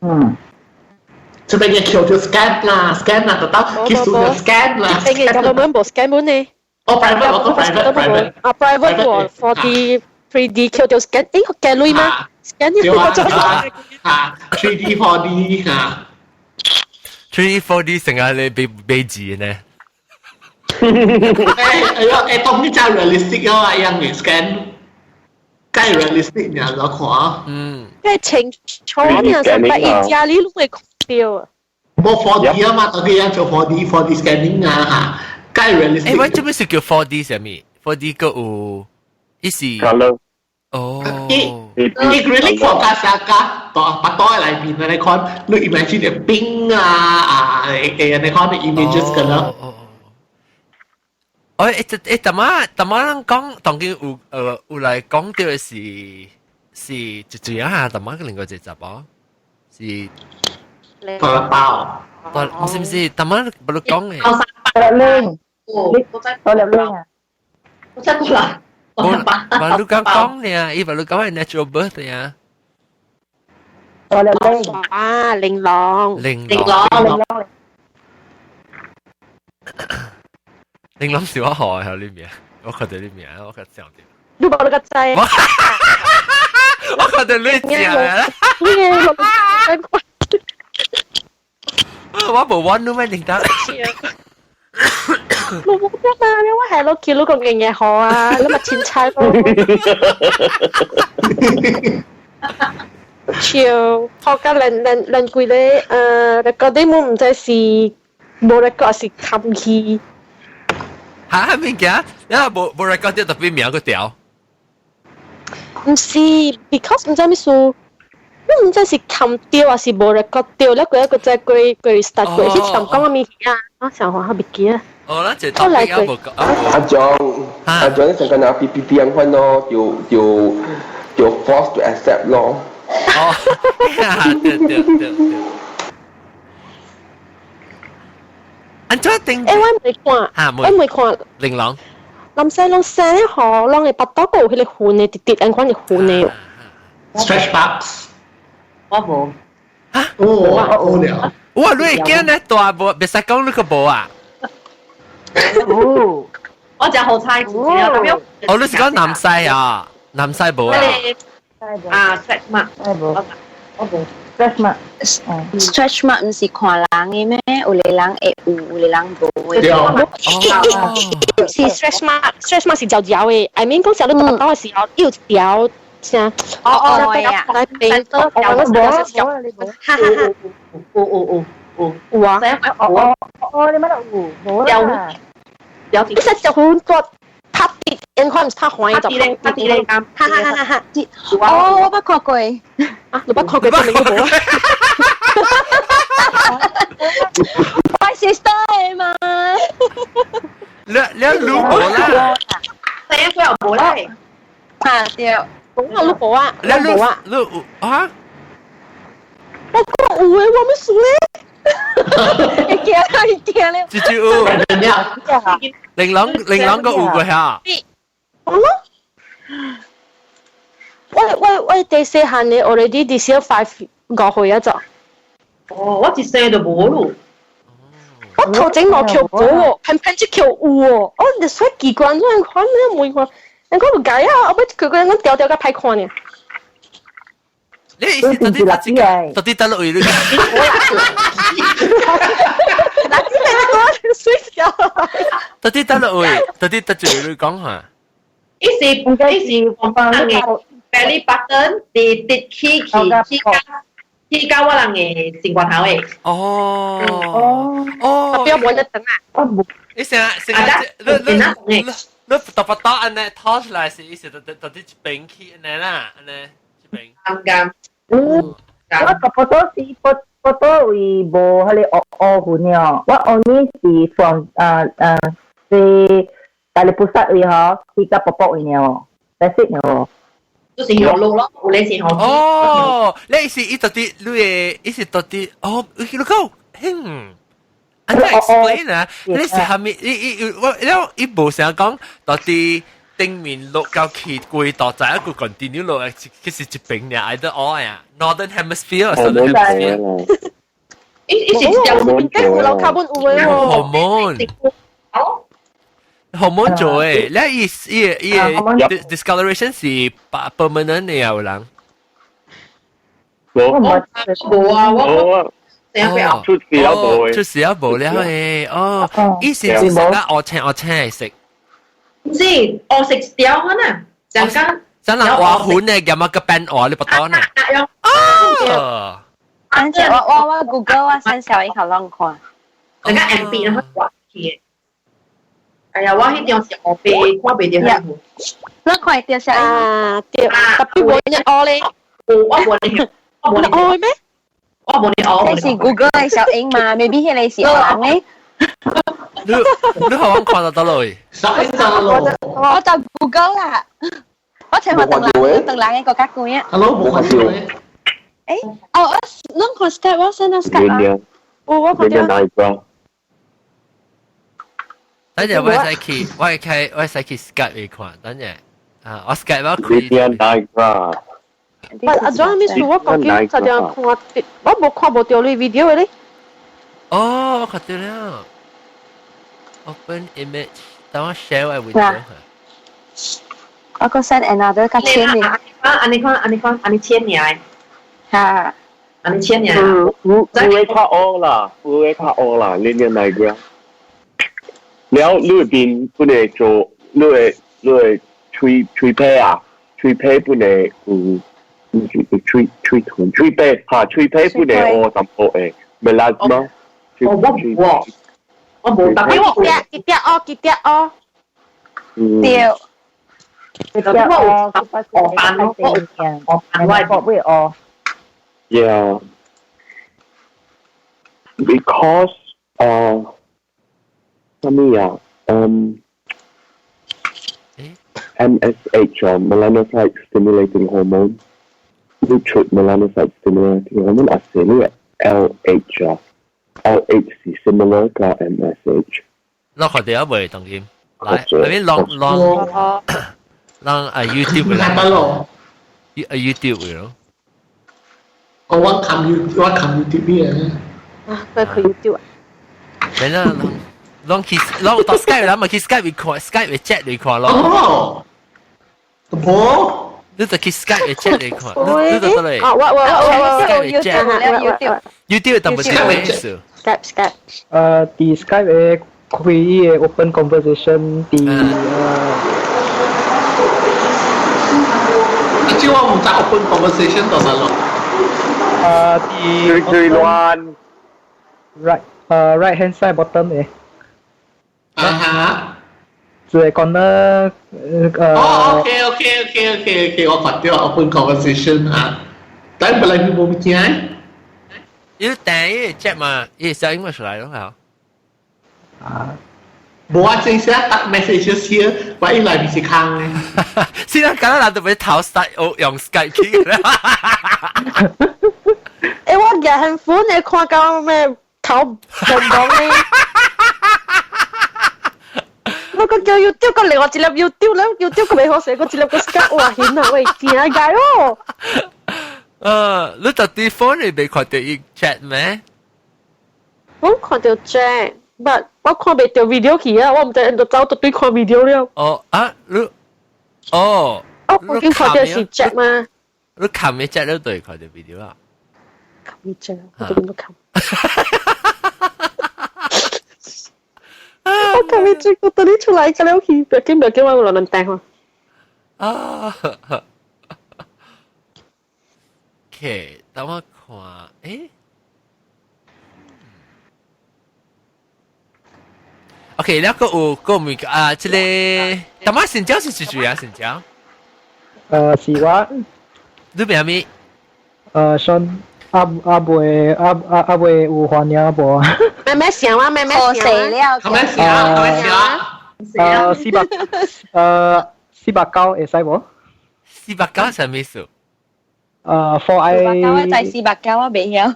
嗯。這邊嘅叫做 scan 啦，scan 啦，就到結束就 scan 啦。這邊 government 無 scan 本呢？哦，private 我講 private private。啊，private 喎，4D 3D 叫做 scan，誒，計鐳嗎？scan 對啊，啊，3D 4D 嚇。 3D 4D 成日你俾俾字呢？誒，哎呀，誒，當你真 realistic 啊，一樣嘅 scan，梗 realistic 呢，就看。嗯。梗清楚呢，成百一家裡都會看到啊。冇 4D 啊嘛，當佢樣做 4D scanning 啊嚇，梗 realistic。誒，我做咩是叫 4D 啥物？4D 個有意思。 Color。哦。伊伊 really 看加啥加，大腹肚內面你看，你 imagine 啲冰啊啊，誒你看啲 images 咁咯。哦，誒誒，淡仔淡仔人講，當今有有來講著的是一一啊，淡仔另外一集哦，是大包。毋是毋是，淡仔無你講的。大粒靚，你大粒靚啊！我真過啦。無，無你講講呢，伊無你講係 natural birth 呀。我嚟啊，玲瑯，玲玲瑯，玲瑯。玲瑯是我學嘅呢名，我看到呢名，我看上啲。你無你個知？我看到你食啦。我無玩你咩領導？冇冇得嘛！你我係攞見到個勁嘢好啊，你咪凊彩咯。超，學甲連連連幾個你覺得我唔知是無 record 是冚去。嚇咩件？你話無無 record 特別名個條？唔是，because 唔知咩事。我唔知是冚掉還是無 record 掉，你過一個再過過 start 過，彼場講咩啊？我想話我袂記啊。哦，咱這特別啊無講。阿張，阿張，你成個拿 P P P 樣款咯，就就就 force to accept 咯。哦，對對對對。安怎定？欸，我未看，我未看。玲瑯。林西攏生咧吼，攏會腹肚閣有彼個痕的，直直按款是痕的。 Stretch marks。我無。嚇？哦，我了。哇！你會驚咧大無，袂使講你個無啊？哦，我食好菜，哦，你是講南西啊？南西無啊？啊，stretch mark，無，我無 stretch mark。 stretch mark 毋是看人的咩？有个人會有，有個人無的。毋是 stretch mark，stretch mark 是條條的。I mean 講食你腹肚的時候，伊有一條啥？哦哦，來邊？哦，我條，哈哈哈。有有有有啊。哦哦哦，你乜都有，無啦。有你實就好多拍跌，人看唔是拍黃就拍跌咧，哈哈哈哈！哦，我捌看過。啊，你捌看過真係無啊？我 sister 的嘛。你你攏無啦？第一個又無啦。啊對。講啊，你無啊？你無啊？你有啊？我講有誒，我欲輸咧。會驚會驚咧。這隻有。玲瑯玲瑯個有過嚇。好咯。我我我第細漢的 already 至少 5 5歲啊咋。哦，我一細就無咯。我頭前無扣無喎，偏偏這扣有喎。哦，你說奇怪，你看你每看，人講有解啊，後尾佢個人講條條較歹看呢。你意思到底到底到底到落位你？嗱，這個我水掉。到底到落位，到底到一位你講下。伊是伊是我人的 belly button 直直起去起到起到我人的心肝頭的。哦哦，特別我一等啊。你成成你你你你特別多按呢拖出來是意思到底到底一邊去按呢啦，按呢一邊。啱啱。嗯，我特別多是不不多為無彼個烏烏痕哦，我 only 是 from 啊啊是大力菩薩位吼，去到卜卜位爾哦，that's it 哦。就是河路咯，有咧是河。哦，你是伊到底你的，伊是到底哦，你講，哼，按怎 explain 啊？你是蝦米？伊伊我了伊無想講到底頂面落到去規度在一個 continue 落，其實一邊爾，either or 呀，Northern Hemisphere 或 Southern Hemisphere。伊伊是有樓卡本有的喎。 hormone。hormone 做的，你伊伊伊 discoloration 是 permanent 的有人。無無啊，我出事了無出事了無了的，哦，伊是是啥個烏青烏青的色？唔是烏色條啊呐，陣間。真係畫款的，咁啊個變畫你不懂啊？哦。等陣我我我 Google 我 send 小英頭攏看。陣間 M B 然後畫起。哎呀，我彼張是烏白，看袂著。你看會著小英？啊，對，特別無你烏咧。有，我無你，我無你烏咩？我無你烏。這是 Google 的小英嘛？maybe 彼個是烏人咧。你你予我看到佗落？小英到落。我就 Google 啦。我請我等人，等人的國家官啊。 Hello，無看到。欸，哦，我攏看 Skype，我 send 到 Skype 啊。哦，我看到。等陣我會使去，我會開，我會使去 Skype 嚟看。等陣啊，我 Skype 我開。你點大個？但阿張咪數我講叫就這樣看，我冇看無到你 video 嘅咧。哦，我看到了。Open image，等我 share 我 window。我個 send another 較淺嘅。啊，按呢看，按呢看，按呢淺爾。嚇。按呢淺爾。嗯，有會較烏啦，有會較烏啦，linea nigra。了，你會變本來做，你會喙皮啊，喙皮本來有，毋是喙喙唇，喙皮哈，喙皮本來烏淡薄的，melasma。我無，我無，特別我一點哦，一點哦。對。一點哦，我扮我我扮我會哦。 Yeah. Because 什麼啊？MSH 啊，melanocyte stimulating hormone，你出 melanocyte stimulating hormone 啊，是呢個 LH 啊，LH 是 similar 個 MSH。攞佢哋一會同點？來，嗰邊浪浪浪啊 YouTube 啦，啊 YouTube 嘅咯。我撳 You 我撳 YouTube 嘅。啊，佢 YouTube 啊。咪啦，攏去攏到 Skype 啦，咪去 Skype 看 Skype 嘅 chat 嚟看咯。哦，冇，你就去 Skype 嘅 chat 嚟看，你就得嚟。哦，我我我我 Skype 嘅 chat，YouTube 特別啲咩意思？Skype Skype。佇 Skype 嘅開伊個 open conversation 佇啊，這我唔知 open conversation 到哪咯。佇最亂。 Right hand side bottom 嘅。啊哈。一個 corner 哦，OK OK OK OK OK，我看到 open conversation 啊，但本來佢冇物件。要訂伊 chat 嘛，伊寫英文出來咯，係啊。無啊，正寫打 message 寫，我伊內面是空嘅。先啦，咁啦，就俾頭 start 用 Skype 去。誒，我日很款，你看到咩頭蒙蒙咧？我個叫要丟個另外一粒要丟咧，要丟個未好食，個一粒個 Skype 哇顯啊，喂，正解哦。你就啲 phone 你未看到伊 chat 咩？我看到 chat，but 我看袂到 video 去啊，我毋知𪜶都走到對看 video 了。哦啊，你哦，哦，我見看到是 chat 嘛。你看咩 chat 你對看到 video 啊？看咩 chat？我都唔看。我看咩 chat？我等你出來個了去，別緊別緊，我有人帶我。啊，OK，等我看，誒。OK，了個有個物啊，這個，大媽成交是誰啊？成交？是我。你名咩？Sean，阿阿未阿阿阿未有歡迎無？咩咩聲啊？咩咩聲啊？咩聲啊？咩聲啊？490會使無？490係咩數？For I。 490我知490，我袂曉。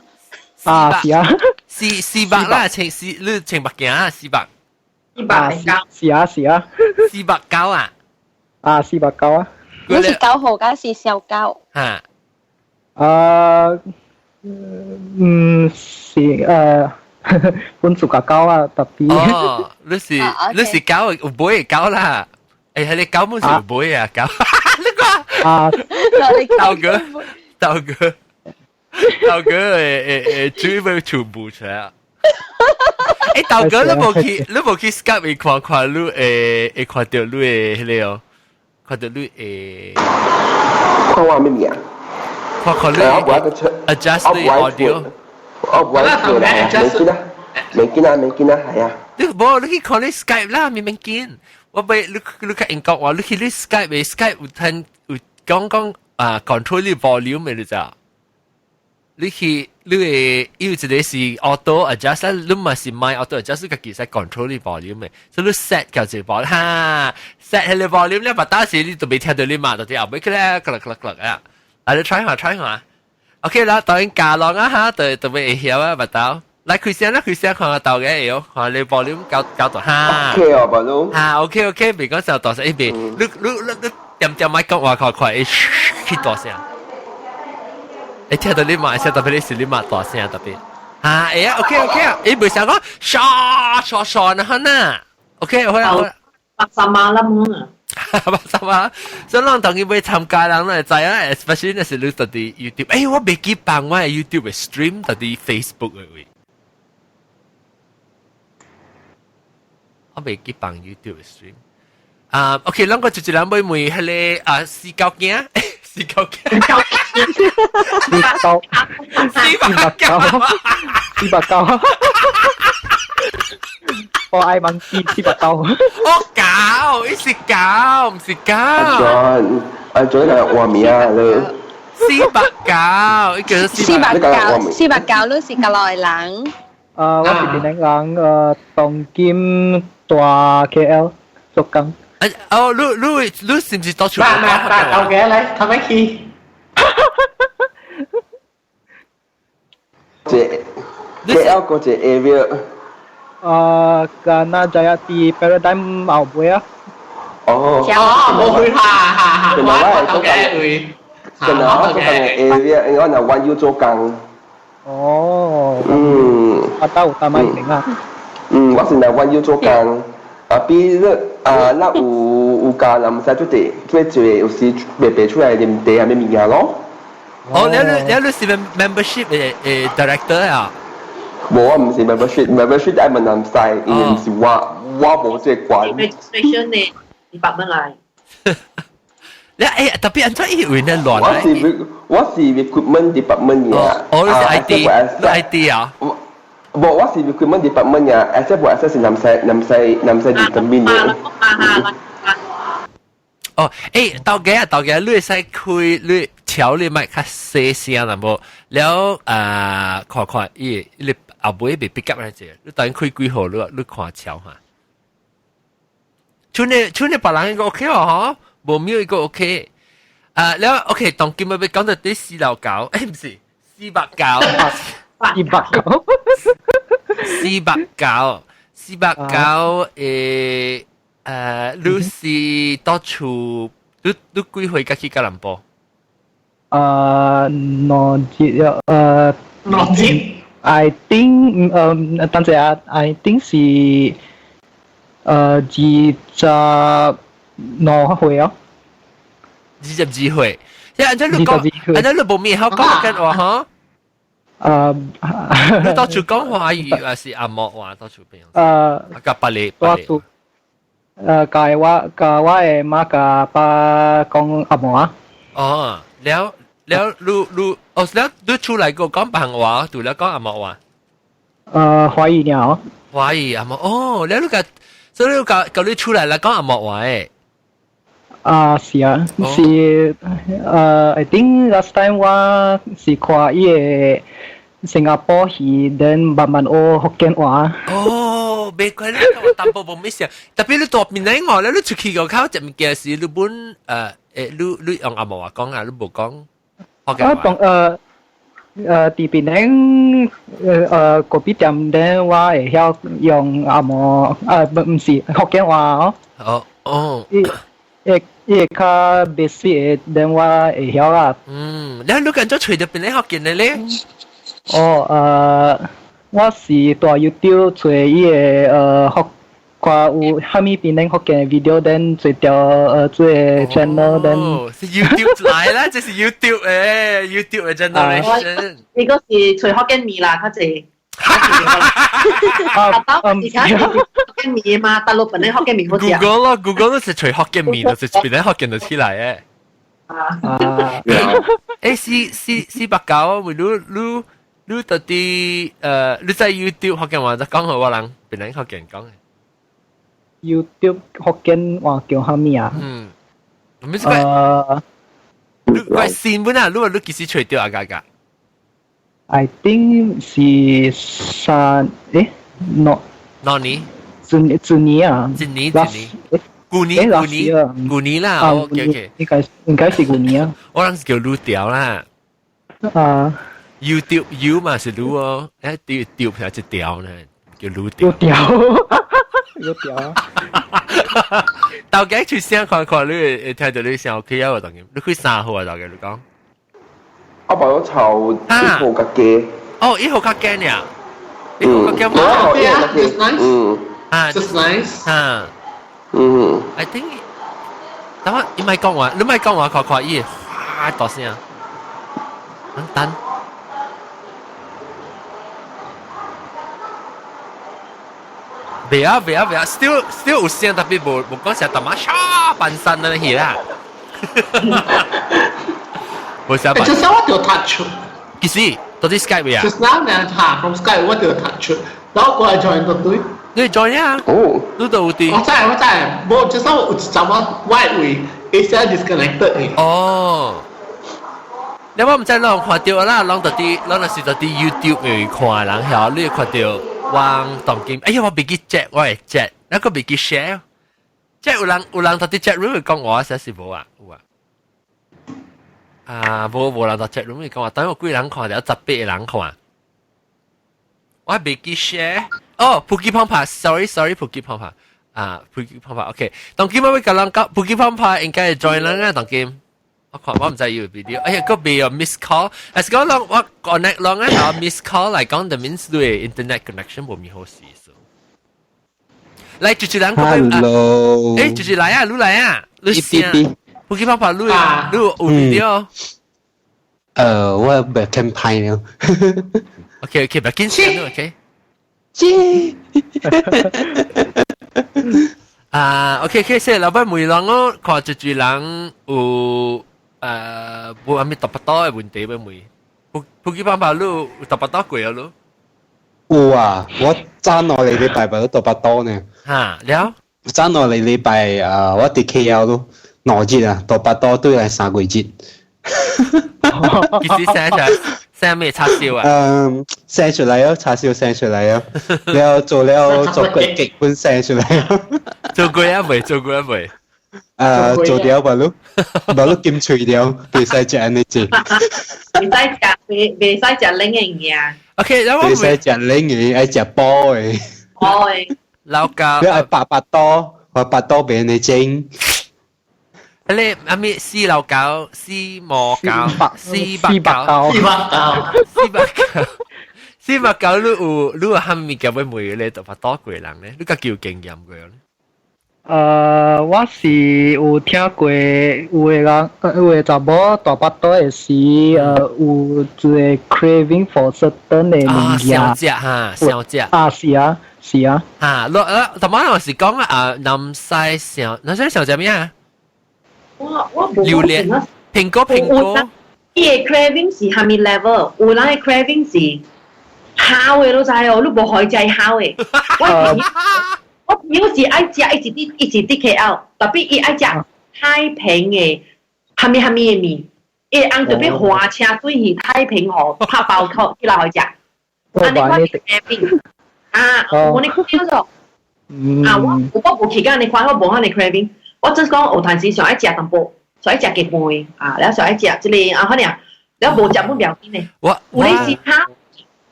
啊，是啊。四百啦，千四你千百件啊，四百。490，是啊是啊。490啊？啊，490啊。你是9號，還是小九？嚇。啊，是本做個九啊，特別。哦，你是九有買的九啦，誒，係你九本是有買啊九，你講啊，豆哥豆哥豆哥誒誒誒，煮俾全部出來。誒，豆哥你無去 Skype 會看看你會看到你的彼個哦，看到你的看我咩物啊？看看你 adjust 你 audio。我唔愛做啦，免緊啦，免緊啦，免緊啦，係啊。你無你去看你 Skype 啦，免免緊。我俾你你較英國話，你去你 Skype 嘅 Skype 有聽有講講啊 control 你 volume 嘅你知？你去你會有一個是 auto adjust，你嘛是買 auto adjust，家己使 control 你 volume 嘅，所以你 set 到一個 volume 哈，set 彼個 volume 了，把當時你都未聽到你嘛，就啲後尾起來，咯咯咯啊，啊你 try 下 try 下，OK 啦，當然加落啊哈，就特別會曉啊，把刀。來開聲啦，開聲看下豆嘅會看你 volume 較較大哈。 OK 哦，volume。哈，OK OK，別講就大聲一邊，你你你你點點咪講話快快，去大聲。會聽到你罵聲，特別你是你罵大聲特別。啊，會啊，OK OK 啊，伊袂想講沙沙沙呢哈呐，OK，好啊好啊。 80啦嘛。 80啊，所以人當伊欲參加人會知啊，especially 若是你佇 YouTube，欸，我袂記放我 YouTube 的 stream 佇 Facebook 的位，我袂記放 YouTube 的 stream。啊，OK，咱個就一人欲問彼個啊，四九囝，四九囝，四九， 489， 489。我愛問489。哦，九，伊是九，毋是九。阿 John，阿 John 係畫面啊，你。489，伊叫做 489，489，你是格來人？啊，我是檳城人，當今蹛 KL 做工。哦，你是毋是到處？嗱嗱嗱，頭嘅嚟，頭尾去。這 KL 嗰隻 area。 Kana Jaya 佇 Paradigm 後尾啊。哦。哦，無去哈哈哈，我頭嘅位。可能我做工嘅 area，我若彎要做工。哦。嗯。阿兜有搭買明啊。嗯，我是若彎要做工。啊，比如啊，咱有教人毋使做地做做，有時白白出來啉茶啊，咩物件咯。哦，你是 membership 的 director 啊？無，我毋是 membership，membership 愛問人使，因為毋是我，我無這個關。 registration 的 department 來。你欸，特別按怎伊會呢亂？我是 recruitment department 嘅。哦，你是 IT，你 IT 啊？無，我是 recruitment department 嘅，accept 無 accept 是南西 determine 嘅。哦，欸，頭家啊，頭家，你會使開你橋你莫較細聲啦無？了啊，看看伊，你後尾袂 pick up 來者，你等開幾號，你看橋哈。像你別人應該 OK 哦，嗬，無沒一個 OK。啊，了 OK，當今日欲講到啲四樓九，欸，毋是489，489，489，489，你是到厝，你幾歲才去吉隆坡？兩節兩節。 I think 等陣啊，I think 是22歲哦。 22歲，即係按怎你講，按怎你無面曉講緊話哈？你到處講華語還是紅毛話？到處邊？佮別个我厝共我的媽共爸講紅毛啊。哦，了了，你哦，了你出來過講白話，除了講紅毛話。華語爾。華語紅毛哦，了你共，所以你共你出來來講紅毛話的。啊，是啊，是I think last time 我是看伊个新加坡戲，then 慢慢學福建話。哦，袂怪你講淡薄無咩事，特別你蹛檳城我咧，你出去個口食物件時，你本你用紅毛話講啊，你無講福建話。我講佇檳城咖啡店咧，我會曉用紅毛，毋是福建話哦。哦哦。伊會較 basic 的，then 我會曉啦。嗯，你敢做揣著檳城福建的咧？哦，我是蹛 YouTube 揣伊个福看有啥物檳城福建的 video，then 做條做 channel，then 哦，是 YouTube 來啦，這是 YouTube 誒，YouTube 的 generation。呢個是揣福建麵啦，較濟。啊，而且是福建麵嘛，大陸本來福建麵好食。 Google 咯，Google 都是揣福建麵，就是檳城福建就起來誒。啊，欸，489，為你到底你在 YouTube 福建話就講予我人檳城福建講的。 YouTube 福建話叫啥物啊？嗯，咩事？你怪新聞啊！你話你幾時揣著啊？家家？I think 是三欸，no，哪年？一年啊，一年一年，舊年舊年舊年啦，OK OK，應該是舊年啊。我諗是叫滷條啦。啊，YouTube U 嘛是滷哦，欸，條條係一條呢，叫滷條。滷條，滷條。大家出聲看看，你會聽到你聲 OK 啊？當然，你開三號啊？大家你講。我把我炒一號較低。哦，一號較低呢？一號較低。哦，一號較低。嗯。啊，just nice。啊。嗯。 I think，等我，你咪講話，你咪講話，看看伊嘩大聲。等。未啊未啊未啊，still 有聲，特別無無講成淡仔沙扮山那去啦。無啥扮。其實我就 touch。幾時？到底 Skype 未啊？ Just now 呢，嚇，from Skype 我就 touch，然後過來 join 到對。你 join 啊？哦。你都有啲。我知我知，無，just now 有一陣我外圍，一下 disconnected 嘅。哦。你我毋知攏看著啦，攏到底，攏若是到底 YouTube 會看人曉，你會看著我當今，哎呀，我袂記 chat，我會 chat，那個袂記 share，chat 有人到底 chat room 會講話，實是無啊，有啊。啊，無無人到 chat room 會講話，等我幾人看著，18個人看。我袂記 share，哦，普吉胖胖，sorry sorry，普吉胖胖，啊，普吉胖胖，OK，當今我會甲人講，普吉胖胖應該會 join 人啊，當今。我看我毋知有 video，哎呀，個未有 miss call，還是講人我 connect 人啊，miss call 來講，that means 對 internet connection 無咪好勢數。來，就是人講， Hello，誒，就是來啊，你來啊，你先，普吉胖胖，你你有 video？我袂聽歹了。 OK OK，別緊先，OK。啊，OK OK，所以老闆每人我看一一人有。無啥物特別多的問題欲問，普普吉胖胖你有特別多過啊你？有啊，我爭落嚟禮拜咪都特別多呢。嚇了？爭落嚟禮拜啊，我佇 KL 咯，2日啊，特別多對來3個月。其實生出來生咩叉燒啊？嗯，生出來哦，叉燒生出來哦，了做了做過極本生出來哦。做過啊未？做過啊未？做掉吧咯，吧咯金喙掉，袂使食按呢隻。袂使食，袂袂使食冷的物件。 OK，然後袂使食冷的，愛食補的。補的。老狗。你愛白白多，我白多俾你蒸。你阿咩四老狗、四毛狗、四白狗、四白狗、四白狗、四白狗，你有你有蝦物件欲問咧？特別多過人咧，你家己有經驗過咧？我是有聽過有的人，有的查某大腹肚的時，有一個 craving for certain 的物件。啊，想食哈，想食。啊，是啊，是啊。啊，我同埋我是講啊，南西想，南西想食咩啊？我無榴蓮、蘋果、蘋果。伊的 craving 是蝦米 level？有人的 craving 是烤的，你知哦？你無可以食烤的。我朋友是愛食，一直佇一直佇 KL，特別伊愛食太平的，蝦米蝦米的麵，伊翁特別華車水去太平河拍包殼起來予食。按呢款 craving 啊，我呢叫做啊，我我無去甲按呢款，我無按呢 craving，我只講有陣時想愛食淡薄，想愛食雞飯啊，了想愛食這個啊，反正了無食本不要緊的。我有咧是他，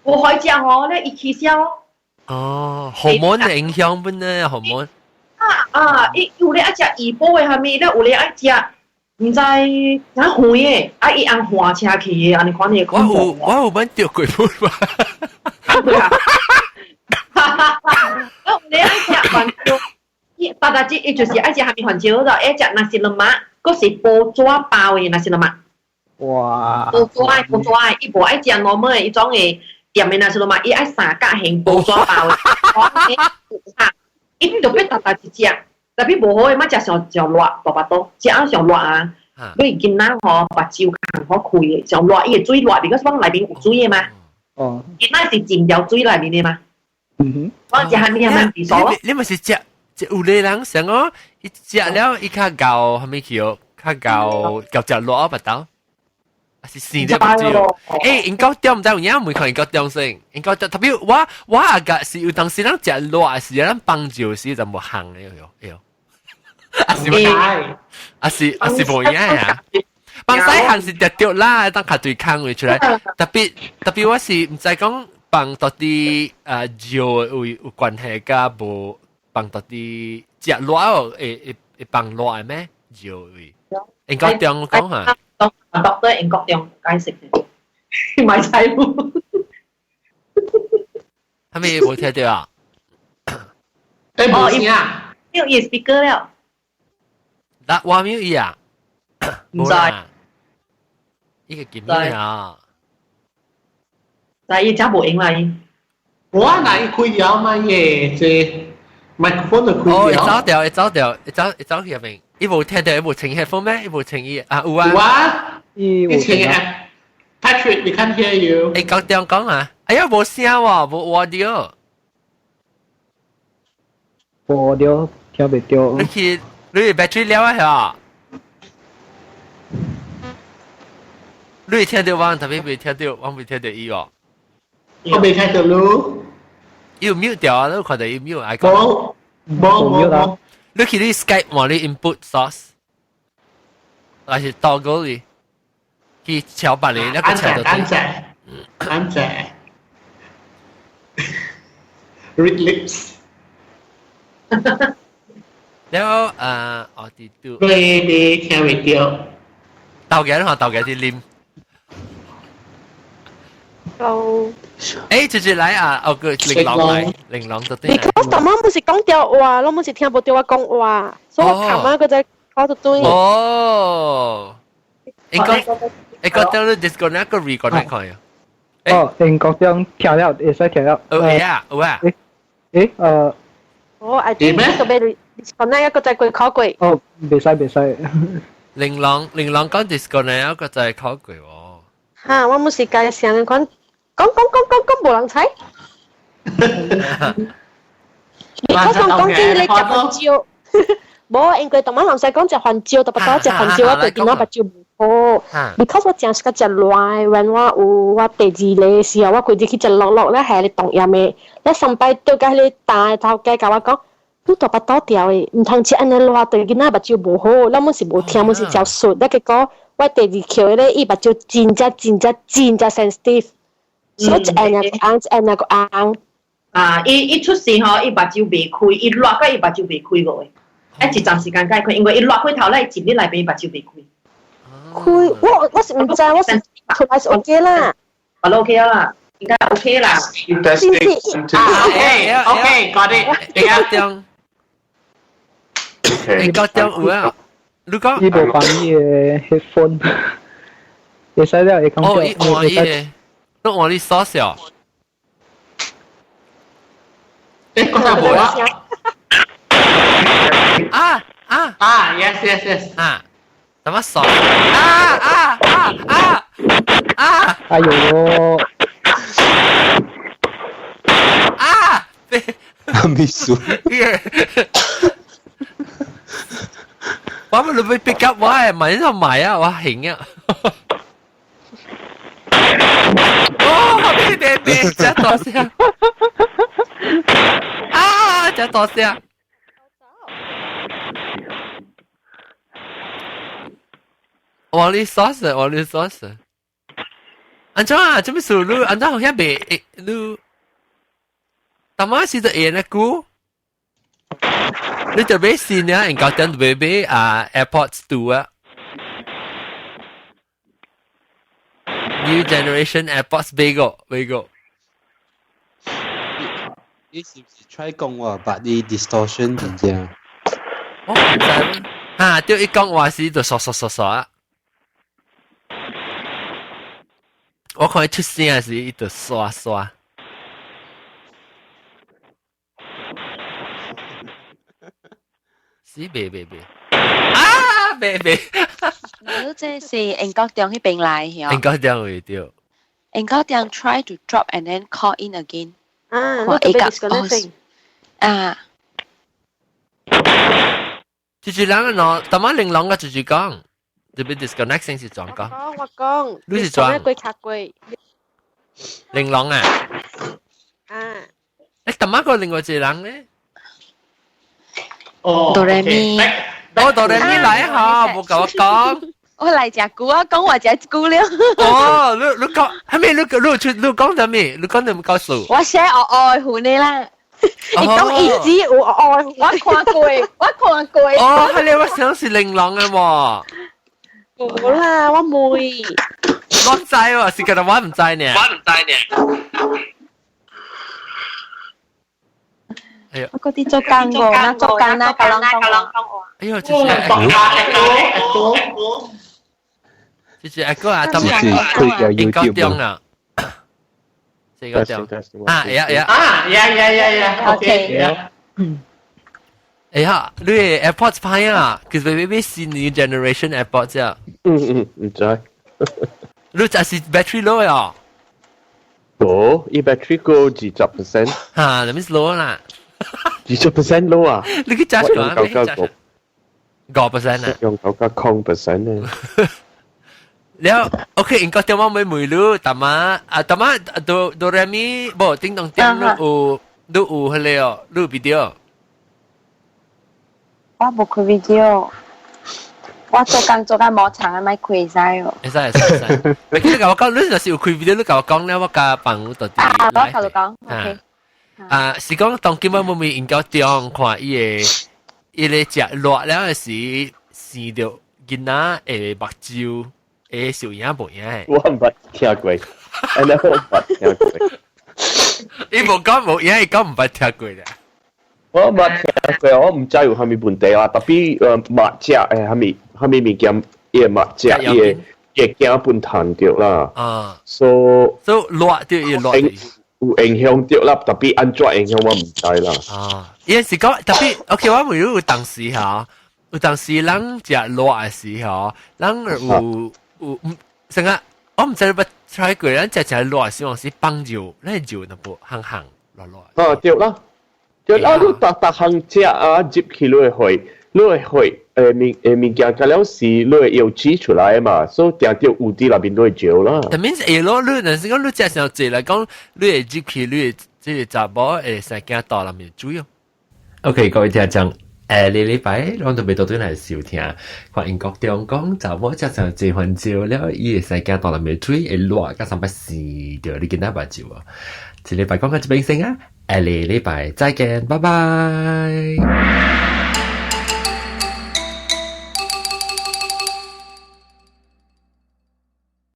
無可以食吼，咧伊起痟。哦，荷爾蒙的影響本呢，荷爾蒙。啊啊！伊有咧愛食怡保的蝦米，咧有咧愛食，毋知哪遠的，啊伊翁換車去的，按呢款的。我有我有本釣過本嘛。對啊。哈哈哈！有咧愛食番椒，伊逐逐日伊就是愛食蝦米番椒，就愛食 nasi lemak，閣是報紙包的 nasi lemak。哇！報紙的報紙的，伊無愛食 normal 的，伊種的。店的 nasi lemak，伊愛三角形報紙包的，伊特別逐逐一食，特別無好的，莫食上上熱大腹肚，食啊上熱啊，你囡仔吼目睭較好開的，上熱伊會水熱，because 往內面有水的嘛。哦。囡仔是浸條水內面的嘛。嗯哼。我食蝦米蝦米數。你咪是食食有的人想哦，伊食了伊較厚蝦米去哦，較厚厚食熱腹肚。是生的目睭。欸，𪜶高中毋知有影沒看𪜶高中先，𪜶高中特別我我阿個是有當時咱食熱時，咱幫助時就無行的喲，哎喲。啊是無啊是啊是無影啊。幫西行是著著啦，當較對抗會出來。特別特別我是毋知講幫到底啊尿有有關係佮無幫到底食熱會會會放熱的咩？尿位。𪜶高中講哈。doctor 英國中解釋嘅，買菜冇。係咪冇聽到啊？誒冇聲啊！有伊 speaker 了。嗱，我沒有伊啊。唔知。呢個見咩啊？但係伊真無用啦伊。我嗱伊開了嘛耶，這麥克風就開了。哦，一走掉，一走掉，一走一走去入面，伊無聽到，伊無清 headphone 咩？伊無清伊啊有啊。有啊，伊清啊。Patrick, we can't hear you。誒，講點講啊？哎呀，無聲喎，無 audio。無 audio，聽袂到。你去，你 battery 了啊？係你聽到我，特別未聽到，我未聽到伊喎。我未聽到咯。伊有 mute 掉啊！你看到伊 mute 愛講。冇冇冇。你去你 Skype 往你 input source，還是 toggle 你去敲白你那個敲到。安仔，安仔。Read lips。然後啊，我哋都。你你聽未到？豆嘅你看豆嘅啲啉。哦。誒，直接來啊！哦，個玲瓏來，玲瓏就對。你講大媽不是講掉話，攏不是聽無到我講話，所以我琴晚個在搞到對。哦。應該應該掉你 disconnect 個 reconnect 可以。哦，英國中聽了，會使聽了。有啊，有啊。誒，誒。哦，I think 個俾 disconnect 一個再過考過。哦，袂使袂使。玲瓏玲瓏講 disconnect 一個再考過喎。哈，我冇時間成日講。講講講講講無人睬。你講講講起你食番椒，無因為當晚人使講食番椒，特別講食番椒，我對囡仔目睭無好。Because 我真是較食熱的，when 我有我第二個時候，我規日去食樂樂咧，係咧凍鹽的，咧上擺倒甲迄個大的頭家共我講，你大腹肚掉的，毋通食按呢熱，對囡仔目睭無好。咱們是無聽，阮是食素。咧結果我第二扣的咧，伊目睭真正真正真正 sensitive。所以一按那個紅，一按那個紅。啊！伊伊出世吼，伊目睭袂開，伊熱到伊目睭袂開過的，啊一陣時間才開，因為伊熱開頭咧，一日內面目睭袂開。開，我我是毋知，我是出來是 OK 啦。啊，OK 啦，應該 OK 啦。啊，OK，OK，got it。應該點？應該點有啊？你講。伊無放伊的 headphone，會使了會講。哦，伊換伊的。都換你傻笑。誒，講下無啊？啊啊啊！Yes yes yes。啊，怎麼傻？啊啊啊啊啊！哎呦！啊！咩事？我咪你被 pick up 我係咪呢度買啊？我興啊！哦，別別別，真多聲！啊，真多聲！我你傻死，我你傻死！安怎啊？做咩事？你安怎好像未你？大媽是就會那久，你就買新啊，應該等買買啊 AirPods 2啊。New generation AirPods 買個買個。你是唔是 try 講話把你 distortion 真正？我唔知啊，對，伊講話時就刷刷刷刷啊。我看伊出聲時，伊就刷刷。是袂袂袂。啊，袂袂。你這是英國中彼邊來的？英國中會對。英國中 try to drop and then call in again。啊，我特別 disconnect。啊。就是兩個喏，大媽玲瓏個就是講，特別 disconnect 先是怎講？我講，你是怎？過卡過。玲瓏啊？啊。誒，大媽個另外一個人咧？哦，哆來咪。我哆來咪來哈，無共我講。我來食久啊，講話食久了。哦，你你講，係咪你你出你講啥物？你講啥物告訴？我寫學愛護你啦。你講伊只有愛，我看過，我看過。哦，係你我想是玲瓏嘅喎。冇啦，我妹。我知喎，是覺得我唔知呢。我唔知呢。哎呀，我嗰啲做工過啦，做工啦，教人講話。哎呦，這是這是阿哥啊，他們應該中啊，這個中啊，呀呀啊，呀呀呀呀，OK。哎呀，你 AirPods 歹啊，其實 maybe 是 new generation AirPods 啊。嗯嗯，唔知。你就是 battery low 啊？哦，伊 battery 高20%。嚇，那咪 low 啦。20% low 啊？你去揸出嚟？999 5% 啊？用990% 呢。了，OK，應該點我咪問你，大媽啊，大媽哆哆來咪，無叮當點你有你有彼个哦，你有 video。我無開 video，我做工做甲無長啊，莫開使哦。會使會使會使。你共我講，你若是有開 video，你共我講咧，我共放到啲。啊，我共你講，OK。啊，是講當今我咪研究中看伊个伊个食熱了的時，生著囡仔的目睭會受影無影的。我毋捌聽過，按呢我毋捌聽過。伊無講無影，伊講毋捌聽過啦。我毋捌聽過，我毋知有啥物問題啊。特別目食的啥物啥物物件，伊的目食伊會會驚分彈著啦。啊，所以熱著伊熱。有影響著啦，特別按怎影響我毋知啦。啊，伊是講特別，OK，我問你有當時吼，有當時人食熱的時候，人有有成個我毋知你捌 try 過，咱食食熱的時候是放尿，咱尿淡薄烘烘熱熱。啊，對啦，對啦，你逐逐項食啊，入去你會血，你會血誒物物件，甲了是你會藥劑出來嘛，所以定著有佇內面都會尿啦。但免會咯，你若是講你食傷濟來講，你會入去，你會這个查某會使驚倒內面水哦。OK，各位聽眾，呢禮拜攏都袂倒轉來收聽，看英國中講查某食傷濟番椒了，伊會使驚肚內面水會熱，佮三擺生著你囡仔目睭哦。這禮拜講到這邊先啊，下禮拜再見，拜拜。